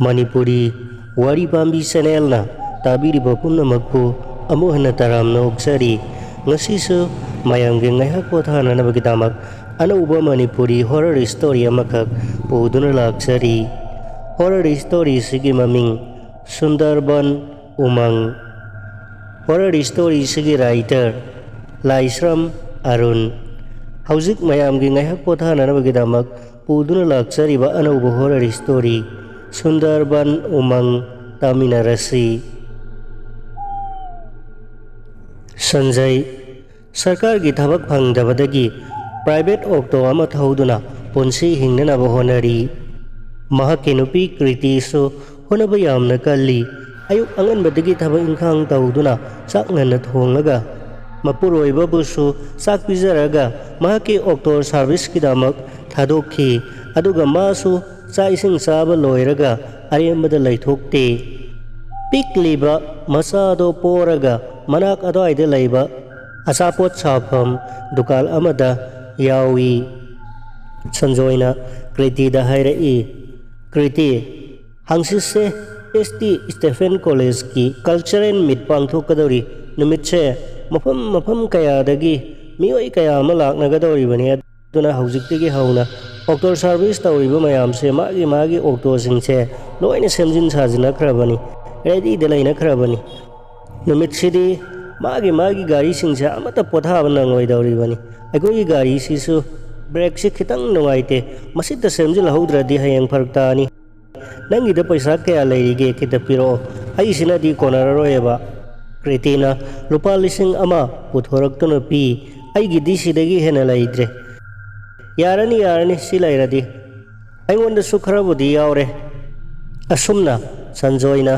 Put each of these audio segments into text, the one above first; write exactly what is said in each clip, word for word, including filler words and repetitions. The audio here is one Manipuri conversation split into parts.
ꯃꯅꯤꯄꯨꯔꯤ ꯋꯥꯔꯤ ꯄꯥꯝꯕꯤ ꯆꯦꯅꯦꯜꯅ ꯇꯥꯕꯤꯔꯤꯕ ꯄꯨꯝꯅꯃꯛꯄꯨ ꯑꯃꯨꯛ ꯍꯟꯅ ꯇꯔꯥꯝꯅ ꯑꯣꯛꯆꯔꯤ꯫ ꯉꯁꯤꯁꯨ ꯃꯌꯥꯝꯒꯤ ꯉꯥꯏꯍꯥꯛ ꯄꯣꯊꯥꯅꯅꯕꯒꯤꯗꯃꯛ ꯑꯅꯧꯕ ꯃꯅꯤꯄꯨꯔꯤ ꯍꯣꯔꯔ ꯁ꯭ꯇꯣꯔꯤ ꯑꯃꯈꯛ ꯄꯨꯗꯨꯅ ꯂꯥꯛꯆꯔꯤ꯫ ꯍꯣꯔꯔ ꯁ꯭ꯇꯣꯔꯤꯁꯤꯒꯤ ꯃꯃꯤꯡ ꯁꯨꯟꯗꯔꯕꯟ ꯎꯃꯪ꯫ ꯍꯣꯔꯔ ꯁ꯭ꯇꯣꯔꯤꯁꯤꯒꯤ ꯔꯥꯏꯇꯔ ꯂꯥꯏꯁ꯭ꯔꯝ ꯑꯔꯨꯟ꯫ ꯍꯧꯖꯤꯛ ꯃꯌꯥꯝꯒꯤ ꯉꯥꯏꯍꯥꯛ ꯄꯣꯊꯥꯅꯅꯕꯒꯤꯗꯃꯛ ꯄꯨꯗꯨꯅ ꯂꯥꯛꯆꯔꯤꯕ ꯑꯅꯧꯕ ꯍꯣꯔꯔ ꯁ꯭ꯇꯣꯔꯤ ꯁꯨꯟꯗꯔꯕꯟ ꯎꯃꯪ ꯇꯥꯃꯤꯟꯅꯔꯁꯤ꯫ ꯁꯟꯖꯩ ꯁꯔꯀꯥꯔꯒꯤ ꯊꯕꯛ ꯐꯪꯗꯕꯗꯒꯤ ꯄ꯭ꯔꯥꯏꯚꯦꯠ ꯑꯣꯛꯇꯣ ꯑꯃ ꯊꯧꯗꯨꯅ ꯄꯨꯟꯁꯤ ꯍꯤꯡꯅꯅꯕ ꯍꯣꯠꯅꯔꯤ꯫ ꯃꯍꯥꯛꯀꯤ ꯅꯨꯄꯤ ꯀ꯭ꯔꯤꯇꯤꯁꯨ ꯍꯣꯠꯅꯕ ꯌꯥꯝꯅ ꯀꯜꯂꯤ꯫ ꯑꯌꯨꯛ ꯑꯉꯟꯕꯗꯒꯤ ꯊꯕꯛ ꯏꯪꯈꯥꯡ ꯇꯧꯗꯨꯅ ꯆꯥꯛ ꯉꯟꯅ ꯊꯣꯡꯂꯒ ꯃꯄꯨꯔꯣꯏꯕꯕꯨꯁꯨ ꯆꯥꯛ ꯄꯤꯖꯔꯒ ꯃꯍꯥꯛꯀꯤ ꯑꯣꯛꯇꯣ ꯁꯥꯔꯚꯤꯁꯀꯤꯗꯃꯛ ꯊꯥꯗꯣꯛꯈꯤ꯫ ꯑꯗꯨꯒ ꯃꯥꯁꯨ ꯆꯥꯛ ꯏꯁꯤꯡ ꯆꯥꯕ ꯂꯣꯏꯔꯒ ꯑꯔꯦꯝꯕꯗ ꯂꯩꯊꯣꯛꯇꯦ꯫ ꯄꯤꯛꯂꯤꯕ ꯃꯆꯥꯗꯣ ꯄꯣꯔꯒ ꯃꯅꯥꯛ ꯑꯗ꯭ꯋꯥꯏꯗ ꯂꯩꯕ ꯑꯆꯥꯄꯣꯠ ꯁꯥꯐꯝ ꯗꯨꯀꯥꯟ ꯑꯃꯗ ꯌꯥꯎꯏ꯫ ꯁꯟꯖꯣꯏꯅ ꯀ꯭ꯔꯤꯇꯤꯗ ꯍꯥꯏꯔꯛꯏ, "ꯀ꯭ꯔꯤꯇꯤ, ꯍꯪꯆꯤꯠꯁꯦ ꯑꯦꯁ ꯇꯤ ꯁ꯭ꯇꯦꯐꯦꯟ ꯀꯣꯂꯦꯖꯀꯤ ꯀꯜꯆꯔꯦꯜ ꯃꯤꯠ ꯄꯥꯡꯊꯣꯛꯀꯗꯧꯔꯤ꯫ ꯅꯨꯃꯤꯠꯁꯦ ꯃꯐꯝ ꯃꯐꯝ ꯀꯌꯥꯗꯒꯤ ꯃꯤꯑꯣꯏ ꯀꯌꯥ ꯑꯃ ꯂꯥꯛꯅꯒꯗꯧꯔꯤꯕꯅꯤ꯫ ꯑꯗꯨꯅ ꯍꯧꯖꯤꯛꯇꯒꯤ ꯍꯧꯅ ꯑꯣꯛꯇꯣ ꯁꯥꯔꯚꯤꯁ ꯇꯧꯔꯤꯕ ꯃꯌꯥꯝꯁꯦ ꯃꯥꯒꯤ ꯃꯥꯒꯤ ꯑꯣꯛꯇꯣꯁꯤꯡꯁꯦ ꯂꯣꯏꯅ ꯁꯦꯝꯖꯤꯟ ꯁꯥꯖꯤꯟꯅꯈ꯭ꯔꯕꯅꯤ, ꯔꯦꯗꯤꯗ ꯂꯩꯅꯈ꯭ꯔꯕꯅꯤ꯫ ꯅꯨꯃꯤꯠꯁꯤꯗꯤ ꯃꯥꯒꯤ ꯃꯥꯒꯤ ꯒꯥꯔꯤꯁꯤꯡꯁꯦ ꯑꯃꯠꯇ ꯄꯣꯊꯥꯕ ꯅꯪꯂꯣꯏꯗꯧꯔꯤꯕꯅꯤ꯫ ꯑꯩꯈꯣꯏꯒꯤ ꯒꯥꯔꯤꯁꯤꯁꯨ ꯕ꯭ꯔꯦꯛꯁꯤ ꯈꯤꯇꯪ ꯅꯨꯡꯉꯥꯏꯇꯦ, ꯃꯁꯤꯇ ꯁꯦꯝꯖꯤꯜꯍꯧꯗ꯭ꯔꯗꯤ ꯍꯌꯦꯡ ꯐꯔꯛ ꯇꯥꯅꯤ꯫ ꯅꯪꯒꯤꯗ ꯄꯩꯁꯥ ꯀꯌꯥ ꯂꯩꯔꯤꯒꯦ? ꯈꯤꯇ ꯄꯤꯔꯛꯑꯣ, ꯑꯩꯁꯤꯅꯗꯤ ꯀꯣꯟꯅꯔꯔꯣꯏꯑꯕ꯫" ꯀ꯭ꯔꯤꯇꯤꯅ ꯂꯨꯄꯥ ꯂꯤꯁꯤꯡ ꯑꯃ ꯄꯨꯊꯣꯔꯛꯇꯨꯅ ꯄꯤ꯫ "ꯑꯩꯒꯤꯗꯤ ꯁꯤꯗꯒꯤ ꯍꯦꯟꯅ ꯂꯩꯇ꯭ꯔꯦ꯫" "ꯌꯥꯔꯅꯤ, ꯌꯥꯔꯅꯤ, ꯁꯤ ꯂꯩꯔꯗꯤ꯫ ꯑꯩꯉꯣꯟꯗꯁꯨ ꯈꯔꯕꯨꯗꯤ ꯌꯥꯎꯔꯦ꯫" ꯑꯁꯨꯝꯅ ꯁꯟꯖꯣꯏꯅ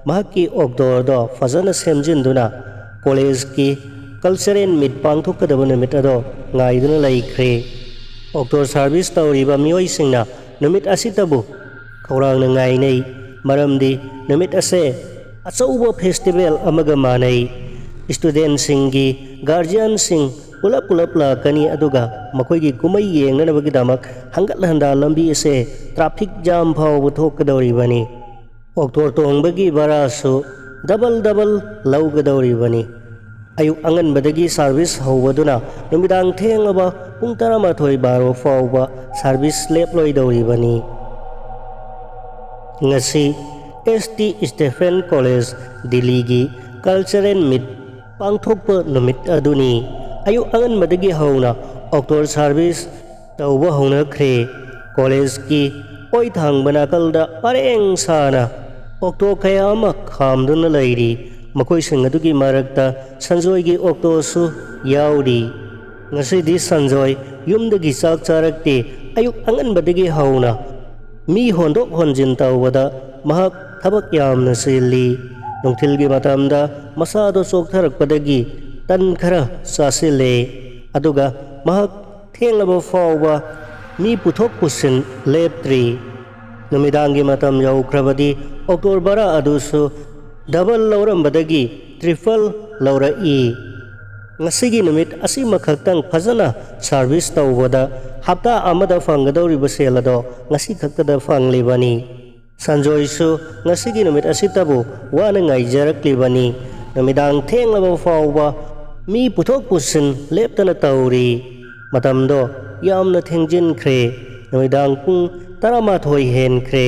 ꯃꯍꯥꯛꯀꯤ ꯑꯣꯛꯇꯣ ꯑꯗꯣ ꯐꯖꯅ ꯁꯦꯝꯖꯤꯟꯗꯨꯅ ꯀꯣꯂꯦꯖꯀꯤ ꯀꯜꯆꯔꯦꯜ ꯃꯤꯠ ꯄꯥꯡꯊꯣꯛꯀꯗꯕ ꯅꯨꯃꯤꯠ ꯑꯗꯣ ꯉꯥꯏꯗꯨꯅ ꯂꯩꯈ꯭ꯔꯦ꯫ ꯑꯣꯛꯇꯣ ꯁꯥꯔꯚꯤꯁ ꯇꯧꯔꯤꯕ ꯃꯤꯑꯣꯏꯁꯤꯡꯅ ꯅꯨꯃꯤꯠ ꯑꯁꯤꯇꯕꯨ ꯈꯧꯔꯥꯡꯅ ꯉꯥꯏꯅꯩ꯫ ꯃꯔꯝꯗꯤ ꯅꯨꯃꯤꯠ ꯑꯁꯦ ꯑꯆꯧꯕ ꯐꯦꯁꯇꯤꯚꯦꯜ ꯑꯃꯒ ꯃꯥꯟꯅꯩ꯫ ꯁ꯭ꯇꯨꯗꯦꯟꯠꯁꯤꯡꯒꯤ ꯒꯥꯔꯖꯤꯌꯥꯟꯁꯤꯡ ꯄꯨꯂꯞ ꯄꯨꯂꯞ ꯂꯥꯛꯀꯅꯤ, ꯑꯗꯨꯒ ꯃꯈꯣꯏꯒꯤ ꯀꯨꯝꯍꯩ ꯌꯦꯡꯅꯅꯕꯒꯤꯗꯃꯛ ꯍꯪꯒꯠ ꯍꯟꯗꯥ ꯂꯝꯕꯤ ꯑꯁꯦ traffic jam ꯐꯥꯎꯕ ꯊꯣꯛꯀꯗꯧꯔꯤꯕꯅꯤ꯫ ꯑꯣꯛꯇꯣ ꯇꯣꯡꯕꯒꯤ ꯚꯔꯥꯁꯨ double double ꯂꯧꯒꯗꯧꯔꯤꯕꯅꯤ꯫ ꯑꯌꯨꯛ ꯑꯉꯟꯕꯗꯒꯤ service ꯍꯧꯕꯗꯨꯅ ꯅꯨꯃꯤꯗꯥꯡ ꯊꯦꯡꯂꯕ ꯄꯨꯡ ꯇꯔꯥꯃꯥꯊꯣꯏ ꯕꯥꯔꯣ ꯐꯥꯎꯕ service ꯂꯦꯞꯂꯣꯏꯗꯧꯔꯤꯕꯅꯤ꯫ ꯉꯁꯤ S T Stephen College ꯗꯤꯜꯂꯤꯒꯤ cultural meet ꯄꯥꯡꯊꯣꯛꯄ ꯅꯨꯃꯤꯠ ꯑꯗꯨꯅꯤ꯫ ꯑꯌꯨꯛ ꯑꯉꯟꯕꯗꯒꯤ ꯍꯧꯅ ꯑꯣꯛꯇꯣ service ꯇꯧꯕ ꯍꯧꯅꯈ꯭ꯔꯦ꯫ ꯀꯣꯂꯦꯖꯀꯤ ꯑꯣꯏ ꯊꯪꯕ ꯅꯥꯀꯜꯗ ꯄꯔꯦꯡ ꯁꯥꯅ ꯑꯣꯛꯇꯣ ꯀꯌꯥ ꯑꯃ ꯈꯥꯝꯗꯨꯅ ꯂꯩꯔꯤ꯫ ꯃꯈꯣꯏꯁꯤꯡ ꯑꯗꯨꯒꯤ ꯃꯔꯛꯇ ꯁꯟꯖꯣꯏꯒꯤ ꯑꯣꯛꯇꯣꯁꯨ ꯌꯥꯎꯔꯤ꯫ ꯉꯁꯤꯗꯤ ꯁꯟꯖꯣꯏ ꯌꯨꯝꯗꯒꯤ ꯆꯥꯛ ꯆꯥꯔꯛꯇꯦ꯫ ꯑꯌꯨꯛ ꯑꯉꯟꯕꯗꯒꯤ ꯍꯧꯅ ꯃꯤ ꯍꯣꯟꯗꯣꯛ ꯍꯣꯟꯖꯤꯟ ꯇꯧꯕꯗ ꯃꯍꯥꯛ ꯊꯕꯛ ꯌꯥꯝꯅ ꯆꯤꯜꯂꯤ꯫ ꯅꯨꯡꯊꯤꯜꯒꯤ ꯃꯇꯝꯗ ꯃꯁꯥꯗꯣ ꯆꯣꯛꯊꯔꯛꯄꯗꯒꯤ ꯇꯟ ꯈꯔ ꯆꯥꯁꯤꯜꯂꯦ꯫ ꯑꯗꯨꯒ ꯃꯍꯥꯛ ꯊꯦꯡꯂꯕ ꯐꯥꯎꯕ ꯃꯤ ꯄꯨꯊꯣꯛ ꯄꯨꯁꯤꯟ ꯂꯦꯞꯇ꯭ꯔꯤ꯫ ꯅꯨꯃꯤꯗꯥꯡꯒꯤ ꯃꯇꯝ ꯌꯧꯈ꯭ꯔꯕꯗꯤ ꯑꯣꯛꯇꯣ ꯚꯔꯥ ꯑꯗꯨꯁꯨ double ꯂꯧꯔꯝꯕꯗꯒꯤ triple ꯂꯧꯔꯛꯏ꯫ ꯉꯁꯤꯒꯤ ꯅꯨꯃꯤꯠ ꯑꯁꯤꯃꯈꯛꯇꯪ ꯐꯖꯅ service ꯇꯧꯕꯗ ꯍꯞꯇꯥ ꯑꯃꯗ ꯐꯪꯒꯗꯧꯔꯤꯕ ꯁꯦꯜ ꯑꯗꯣ ꯉꯁꯤ ꯈꯛꯇꯗ ꯐꯪꯂꯤꯕꯅꯤ꯫ ꯁꯟꯖꯣꯏꯁꯨ ꯉꯁꯤꯒꯤ ꯅꯨꯃꯤꯠ ꯑꯁꯤꯇꯕꯨ ꯋꯥꯅ ꯉꯥꯏꯖꯔꯛꯂꯤꯕꯅꯤ꯫ ꯅꯨꯃꯤꯗꯥꯡ ꯊꯦꯡꯂꯕ ꯐꯥꯎꯕ ꯃꯤ ꯄꯨꯊꯣꯛ ꯄꯨꯁꯤꯟ ꯂꯦꯞꯇꯅ ꯇꯧꯔꯤ꯫ ꯃꯇꯝꯗꯣ ꯌꯥꯝꯅ ꯊꯦꯡꯖꯤꯟꯈ꯭ꯔꯦ꯫ ꯅꯨꯃꯤꯗꯥꯡ ꯄꯨꯡ ꯇꯔꯥꯃꯥꯊꯣꯏ ꯍꯦꯟꯈ꯭ꯔꯦ꯫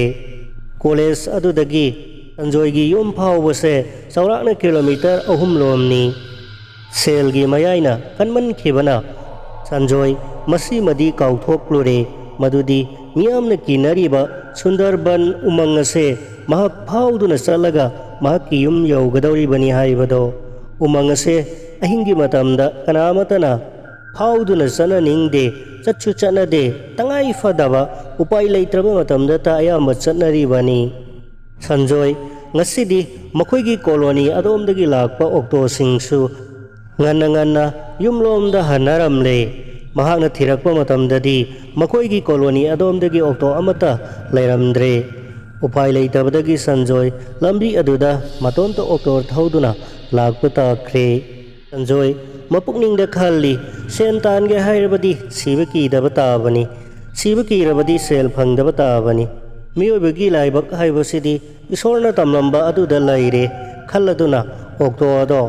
ꯀꯣꯂꯦꯖ ꯑꯗꯨꯗꯒꯤ ꯁꯟꯖꯣꯏꯒꯤ ꯌꯨꯝ ꯐꯥꯎꯕꯁꯦ ꯆꯥꯎꯔꯥꯛꯅ ꯀꯤꯂꯣꯃꯤꯇꯔ ꯑꯍꯨꯝ ꯂꯣꯝꯅꯤ꯫ ꯁꯦꯜꯒꯤ ꯃꯌꯥꯏꯅ ꯀꯟꯃꯟꯈꯤꯕꯅ ꯁꯟꯖꯣꯏ ꯃꯁꯤꯃꯗꯤ ꯀꯥꯎꯊꯣꯛꯂꯨꯔꯦ, ꯃꯗꯨꯗꯤ ꯃꯤꯌꯥꯝꯅ ꯀꯤꯅꯔꯤꯕ ꯁꯨꯟꯗꯔꯕꯟ ꯎꯃꯪ ꯑꯁꯦ ꯃꯍꯥꯛ ꯐꯥꯎꯗꯨꯅ ꯆꯠꯂꯒ ꯃꯍꯥꯛꯀꯤ ꯌꯨꯝ ꯌꯧꯒꯗꯧꯔꯤꯕꯅꯤ ꯍꯥꯏꯕꯗꯣ꯫ ꯎꯃꯪ ꯑꯁꯦ ꯑꯍꯤꯡꯒꯤ ꯃꯇꯝꯗ ꯀꯅꯥꯃꯠꯇꯅ ꯐꯥꯎꯗꯨꯅ ꯆꯠꯅꯅꯤꯡꯗꯦ, ꯆꯠꯁꯨ ꯆꯠꯅꯗꯦ, ꯇꯉꯥꯏ ꯐꯗꯕ ꯎꯄꯥꯏ ꯂꯩꯇ꯭ꯔꯕ ꯃꯇꯝꯗꯇ ꯑꯌꯥꯝꯕ ꯆꯠꯅꯔꯤꯕꯅꯤ꯫ ꯁꯟꯖꯣꯏ ꯉꯁꯤꯗꯤ ꯃꯈꯣꯏꯒꯤ ꯀꯣꯂꯣꯅꯤ ꯑꯗꯣꯝꯗꯒꯤ ꯂꯥꯛꯄ ꯑꯣꯛꯇꯣꯁꯤꯡꯁꯨ ꯉꯟꯅ ꯉꯟꯅ ꯌꯨꯝꯂꯣꯝꯗ ꯍꯟꯅꯔꯝꯂꯦ꯫ ꯃꯍꯥꯛꯅ ꯊꯤꯔꯛꯄ ꯃꯇꯝꯗꯗꯤ ꯃꯈꯣꯏꯒꯤ ꯀꯣꯂꯣꯅꯤ ꯑꯗꯣꯝꯗꯒꯤ ꯑꯣꯛꯇꯣ ꯑꯃꯠꯇ ꯂꯩꯔꯝꯗ꯭ꯔꯦ꯫ ꯎꯄꯥꯏ ꯂꯩꯇꯕꯗꯒꯤ ꯁꯟꯖꯣꯏ ꯂꯝꯕꯤ ꯑꯗꯨꯗ ꯃꯇꯣꯝꯇ ꯑꯣꯛꯇꯣ ꯊꯧꯗꯨꯅ ꯂꯥꯛꯄ ꯇꯥꯈ꯭ꯔꯦ꯫ ꯁꯟꯖꯣꯏ ꯃꯄꯨꯛꯅꯤꯡꯗ ꯈꯜꯂꯤ, ꯁꯦꯟ ꯇꯥꯟꯒꯦ ꯍꯥꯏꯔꯕꯗꯤ ꯁꯤꯕ ꯀꯤꯗꯕ ꯇꯥꯕꯅꯤ, ꯁꯤꯕ ꯀꯤꯔꯕꯗꯤ ꯁꯦꯜ ꯐꯪꯗꯕ ꯇꯥꯕꯅꯤ꯫ ꯃꯤꯑꯣꯏꯕꯒꯤ ꯂꯥꯏꯕꯛ ꯍꯥꯏꯕꯁꯤꯗꯤ ꯏꯁꯣꯔꯅ ꯇꯝꯂꯝꯕ ꯑꯗꯨꯗ ꯂꯩꯔꯦ ꯈꯜꯂꯗꯨꯅ ꯑꯣꯛꯇꯣ ꯑꯗꯣ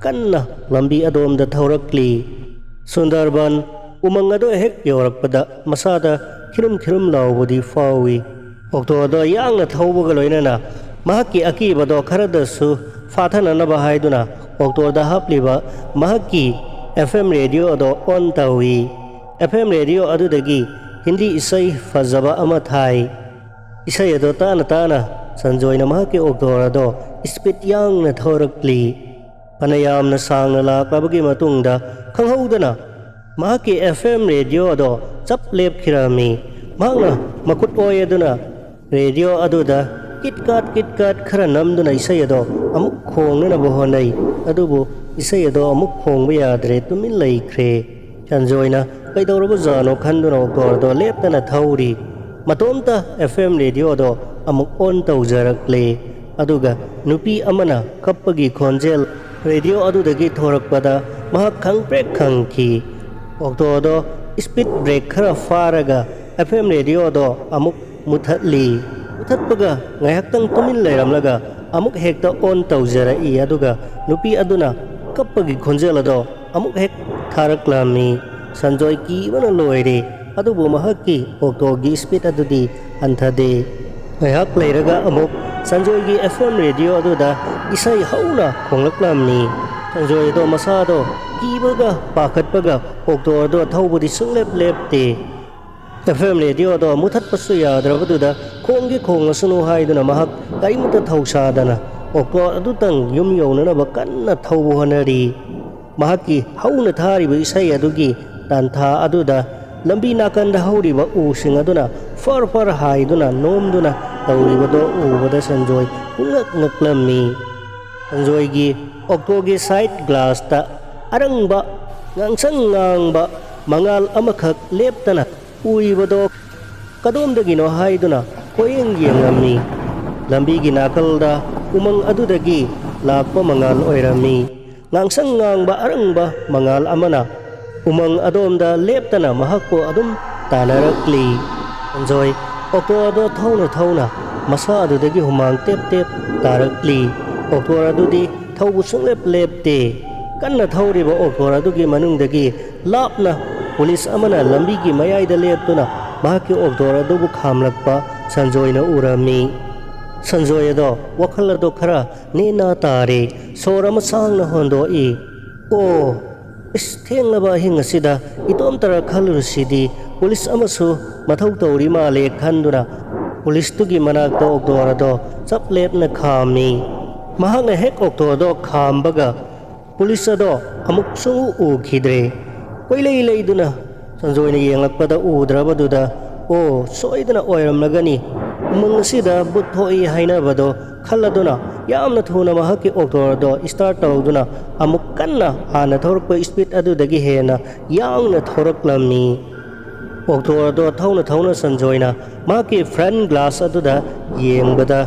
ꯀꯟꯅ ꯂꯝꯕꯤ ꯑꯗꯣꯝꯗ ꯊꯧꯔꯛꯂꯤ꯫ ꯁꯨꯟꯗꯔꯕꯟ ꯎꯃꯪ ꯑꯗꯨ ꯍꯦꯛ ꯌꯧꯔꯛꯄꯗ ꯃꯁꯥꯗ ꯈꯤꯔꯨꯝ ꯈꯤꯔꯨꯝ ꯂꯥꯎꯕꯗꯤ ꯐꯥꯎꯏ꯫ ꯑꯣꯛꯇꯣ ꯑꯗꯣ ꯌꯥꯡꯅ ꯊꯧꯕꯒ ꯂꯣꯏꯅꯅ ꯃꯍꯥꯛꯀꯤ ꯑꯀꯤꯕꯗꯣ ꯈꯔꯗꯁꯨ ꯐꯥꯊꯅꯅꯕ ꯍꯥꯏꯗꯨꯅ ꯑꯣꯛꯇꯣꯗ ꯍꯥꯞꯂꯤꯕ ꯃꯍꯥꯛꯀꯤ ꯑꯦꯐ ꯑꯦꯝ ꯔꯦꯗꯤꯑꯣ ꯑꯗꯣ ꯑꯣꯟ ꯇꯧꯏ꯫ ꯑꯦꯐ ꯑꯦꯝ ꯔꯦꯗꯤꯑꯣ ꯑꯗꯨꯗꯒꯤ ꯍꯤꯟꯗꯤ ꯏꯁꯩ ꯐꯖꯕ ꯑꯃ ꯊꯥꯏ꯫ ꯏꯁꯩ ꯑꯗꯣ ꯇꯥꯅ ꯇꯥꯅ ꯁꯟꯖꯣꯏꯅ ꯃꯍꯥꯛꯀꯤ ꯑꯣꯛꯇꯣ ꯑꯗꯣ ꯏꯁꯄꯤꯠ ꯌꯥꯡꯅ ꯊꯧꯔꯛꯂꯤ꯫ ꯐꯅ ꯌꯥꯝꯅ ꯁꯥꯡꯅ ꯂꯥꯛꯂꯕꯒꯤ ꯃꯇꯨꯡꯗ ꯈꯪꯍꯧꯗꯅ ꯃꯍꯥꯛꯀꯤ ꯑꯦꯐ ꯑꯦꯝ ꯔꯦꯗꯤꯑꯣ ꯑꯗꯣ ꯆꯞ ꯂꯦꯞꯈꯤꯔꯝꯃꯤ꯫ ꯃꯍꯥꯛꯅ ꯃꯈꯨꯠ ꯑꯣꯏ ꯑꯗꯨꯅ ꯔꯦꯗꯤꯑꯣ ꯑꯗꯨꯗ ꯀꯤꯠ ꯀꯥꯠ ꯀꯤꯠ ꯀꯥꯠ ꯈꯔ ꯅꯝꯗꯨꯅ ꯏꯁꯩ ꯑꯗꯣ ꯑꯃꯨꯛ ꯈꯣꯡꯅꯅꯕ ꯍꯣꯠꯅꯩ꯫ ꯑꯗꯨꯕꯨ ꯏꯁꯩ ꯑꯗꯣ ꯑꯃꯨꯛ ꯈꯣꯡꯕ ꯌꯥꯗ꯭ꯔꯦ, ꯇꯨꯃꯤꯟ ꯂꯩꯈ꯭ꯔꯦ꯫ ꯁꯟꯖꯣꯏꯅ ꯀꯩꯗꯧꯔꯕꯖꯥꯠꯅꯣ ꯈꯟꯗꯨꯅ ꯑꯣꯛꯇꯣ ꯑꯗꯣ ꯂꯦꯞꯇꯅ ꯊꯧꯔꯤ꯫ ꯃꯇꯣꯝꯇ ꯑꯦꯐ ꯑꯦꯝ ꯔꯦꯗꯤꯑꯣ ꯑꯗꯣ ꯑꯃꯨꯛ ꯑꯣꯟ ꯇꯧꯖꯔꯛꯂꯦ꯫ ꯑꯗꯨꯒ ꯅꯨꯄꯤ ꯑꯃꯅ ꯀꯞꯄꯒꯤ ꯈꯣꯟꯖꯦꯜ ꯔꯦꯗꯤꯑꯣ ꯑꯗꯨꯗꯒꯤ ꯊꯣꯔꯛꯄꯗ ꯃꯍꯥꯛ ꯈꯪꯄ꯭ꯔꯦꯛ ꯈꯪꯈꯤ꯫ ꯑꯣꯛꯇꯣ ꯑꯗꯣ ꯏꯁꯄꯤꯠ ꯕ꯭ꯔꯦꯛ ꯈꯔ ꯐꯥꯔꯒ ꯑꯦꯐ ꯑꯦꯝ ꯔꯦꯗꯤꯑꯣ ꯑꯗꯣ ꯑꯃꯨꯛ ꯃꯨꯊꯠꯂꯤ꯫ ꯃꯨꯊꯠꯄꯒ ꯉꯥꯏꯍꯥꯛꯇꯪ ꯇꯨꯃꯤꯟ ꯂꯩꯔꯝꯂꯒ ꯑꯃꯨꯛ ꯍꯦꯛꯇ ꯑꯣꯟ ꯇꯧꯖꯔꯛꯏ꯫ ꯑꯗꯨꯒ ꯅꯨꯄꯤ ꯑꯗꯨꯅ ꯀꯞꯄꯒꯤ ꯈꯣꯟꯖꯦꯜ ꯑꯗꯣ ꯑꯃꯨꯛ ꯍꯦꯛ ꯊꯥꯔꯛꯂꯝꯃꯤ꯫ ꯁꯟꯖꯣꯏ ꯀꯤꯕꯅ ꯂꯣꯏꯔꯦ꯫ ꯑꯗꯨꯕꯨ ꯃꯍꯥꯛꯀꯤ ꯑꯣꯛꯇꯣꯒꯤ ꯏꯁꯄꯤꯠ ꯑꯗꯨꯗꯤ ꯍꯟꯊꯗꯦ꯫ ꯉꯥꯏꯍꯥꯛ ꯂꯩꯔꯒ ꯑꯃꯨꯛ ꯁꯟꯖꯣꯏꯒꯤ ꯑꯦꯐ ꯑꯦꯝ ꯔꯦꯗꯤꯑꯣ ꯑꯗꯨꯗ ꯏꯁꯩ ꯍꯧꯅ ꯈꯣꯡꯂꯛꯂꯝꯃꯤ꯫ ꯁꯟꯖꯣꯏ ꯑꯗꯣ ꯃꯁꯥꯗꯣ ꯀꯤꯕꯒ ꯄꯥꯈꯠꯄꯒ ꯑꯣꯛꯇꯣ ꯑꯗꯣ ꯊꯧꯕꯗꯤ ꯁꯨꯡꯂꯦꯞ ꯂꯦꯞꯇꯦ꯫ ꯑꯦꯐ ꯑꯦꯝ ꯔꯦꯗꯤꯑꯣ ꯑꯗꯣ ꯃꯨꯊꯠꯄꯁꯨ ꯌꯥꯗ꯭ꯔꯕꯗꯨꯗ ꯈꯣꯡꯒꯦ ꯈꯣꯡꯂꯁꯅꯨ ꯍꯥꯏꯗꯨꯅ ꯃꯍꯥꯛ ꯀꯔꯤꯃꯇ ꯊꯧꯁꯥꯗꯅ ꯑꯣꯛꯇꯣ ꯑꯗꯨꯇꯪ ꯌꯨꯝ ꯌꯧꯅꯅꯕ ꯀꯟꯅ ꯊꯧꯕ ꯍꯣꯠꯅꯔꯤ꯫ ꯃꯍꯥꯛꯀꯤ ꯍꯧꯅ ꯊꯥꯔꯤꯕ ꯏꯁꯩ ꯑꯗꯨꯒꯤ ꯇꯥꯟꯊꯥ ꯑꯗꯨꯗ ꯂꯝꯕꯤ ꯅꯥꯀꯟꯗ ꯍꯧꯔꯤꯕ ꯎꯁꯤꯡ ꯑꯗꯨꯅ ꯐꯔ ꯐꯔ ꯍꯥꯏꯗꯨꯅ ꯅꯣꯝꯗꯨꯅ ꯇꯧꯔꯤꯕꯗꯣ ꯎꯕꯗ ꯁꯟꯖꯣꯏ ꯄꯨꯡꯉꯛ ꯉꯛꯂꯝꯃꯤ꯫ ꯁꯟꯖꯣꯏꯒꯤ ꯑꯣꯛꯇꯣꯒꯤ ꯁꯥꯏꯠ ꯒ꯭ꯂꯥꯁꯇ ꯑꯔꯪꯕ ꯉꯥꯡꯁꯪ ꯉꯥꯡꯕ ꯃꯉꯥꯜ ꯑꯃꯈꯛ ꯂꯦꯞꯇꯅ ꯎꯏꯕꯗꯣ ꯀꯗꯣꯝꯗꯒꯤꯅꯣ ꯍꯥꯏꯗꯨꯅ ꯀꯣꯏꯌꯦꯡ ꯌꯦꯡꯂꯝꯃꯤ꯫ ꯂꯝꯕꯤꯒꯤ ꯅꯥꯀꯜꯗ ꯎꯃꯪ ꯑꯗꯨꯗꯒꯤ ꯂꯥꯛꯄ ꯃꯉꯥꯜ ꯑꯣꯏꯔꯝꯃꯤ꯫ ꯉꯥꯡꯁꯪ ꯉꯥꯡꯕ ꯑꯔꯪꯕ ꯃꯉꯥꯜ ꯑꯃꯅ ꯎꯃꯪ ꯑꯗꯣꯝꯗ ꯂꯦꯞꯇꯅ ꯃꯍꯥꯛꯄꯨ ꯑꯗꯨꯝ ꯇꯥꯟꯅꯔꯛꯂꯤ꯫ ꯁꯟꯖꯣꯏ ꯑꯣꯛꯇꯣ ꯑꯗꯣ ꯊꯧꯅ ꯊꯧꯅ ꯃꯁꯥ ꯑꯗꯨꯗꯒꯤ ꯍꯨꯃꯥꯡ ꯇꯦꯞ ꯇꯦꯞ ꯇꯥꯔꯛꯂꯤ꯫ ꯑꯣꯛꯇꯣ ꯑꯗꯨꯗꯤ ꯊꯧꯕ ꯁꯨꯡꯂꯦꯞ ꯂꯦꯞꯇꯦ꯫ ꯀꯟꯅ ꯊꯧꯔꯤꯕ ꯑꯣꯛꯇꯣ ꯑꯗꯨꯒꯤ ꯃꯅꯨꯡꯗꯒꯤ ꯂꯥꯞꯅ ꯄꯨꯂꯤꯁ ꯑꯃꯅ ꯂꯝꯕꯤꯒꯤ ꯃꯌꯥꯏꯗ ꯂꯦꯞꯇꯨꯅ ꯃꯍꯥꯛꯀꯤ ꯑꯣꯛꯇꯣ ꯑꯗꯨꯕꯨ ꯈꯥꯝꯂꯛꯄ ꯁꯟꯖꯣꯏꯅ ꯎꯔꯝꯃꯤ꯫ ꯁꯟꯖꯣꯏ ꯑꯗꯣ ꯋꯥꯈꯜ ꯑꯗꯣ ꯈꯔ ꯅꯦꯅꯥ ꯇꯥꯔꯦ꯫ ꯁꯣꯔ ꯑꯃ ꯁꯥꯡꯅ ꯍꯣꯟꯗꯣꯛꯏ꯫ "ꯑꯣ, ꯏꯁ, ꯊꯦꯡꯂꯕ ꯑꯍꯤꯡ ꯑꯁꯤꯗ ꯏꯇꯣꯝꯇꯔ ꯈꯜꯂꯨꯔꯁꯤꯗꯤ, ꯄꯨꯂꯤꯁ ꯑꯃꯁꯨ ꯃꯊꯧ ꯇꯧꯔꯤ ꯃꯥꯜꯂꯦ" ꯈꯟꯗꯨꯅ ꯄꯨꯂꯤꯁꯇꯨꯒꯤ ꯃꯅꯥꯛꯇ ꯑꯣꯛꯇꯣ ꯑꯗꯣ ꯆꯞ ꯂꯦꯞꯅ ꯈꯥꯝꯃꯤ꯫ ꯃꯍꯥꯛꯅ ꯍꯦꯛ ꯑꯣꯛꯇꯣ ꯑꯗꯣ ꯈꯥꯝꯕꯒ ꯄꯨꯂꯤꯁ ꯑꯗꯣ ꯑꯃꯨꯛꯁꯨ ꯎꯈꯤꯗ꯭ꯔꯦ꯫ ꯀꯣꯏꯂꯩ ꯂꯩꯗꯨꯅ ꯁꯟꯖꯣꯏꯅ ꯌꯦꯡꯂꯛꯄꯗ ꯎꯗ꯭ꯔꯕꯗꯨꯗ, "ꯑꯣ, ꯁꯣꯏꯗꯅ ꯑꯣꯏꯔꯝꯂꯒꯅꯤ, ꯎꯃꯪ ꯑꯁꯤꯗ ꯕꯨꯠ ꯊꯣꯛꯏ" ꯍꯥꯏꯅꯕꯗꯣ ꯈꯜꯂꯗꯨꯅ ꯌꯥꯝꯅ ꯊꯨꯅ ꯃꯍꯥꯛꯀꯤ ꯑꯣꯛꯇꯣ ꯑꯗꯣ ꯁ꯭ꯇꯥꯔꯠ ꯇꯧꯗꯨꯅ ꯑꯃꯨꯛ ꯀꯟꯅ ꯍꯥꯟꯅ ꯊꯧꯔꯛꯄ ꯁ꯭ꯄꯤꯗ ꯑꯗꯨꯗꯒꯤ ꯍꯦꯟꯅ ꯌꯥꯡꯅ ꯊꯧꯔꯛꯂꯝꯃꯤ꯫ ꯑꯣꯛꯇꯣ ꯑꯗꯣ ꯊꯧꯅ ꯊꯧꯅ ꯁꯟꯖꯣꯏꯅ ꯃꯍꯥꯛꯀꯤ ꯐ꯭ꯔꯟꯠ ꯒ꯭ꯂꯥꯁ ꯑꯗꯨꯗ ꯌꯦꯡꯕꯗ,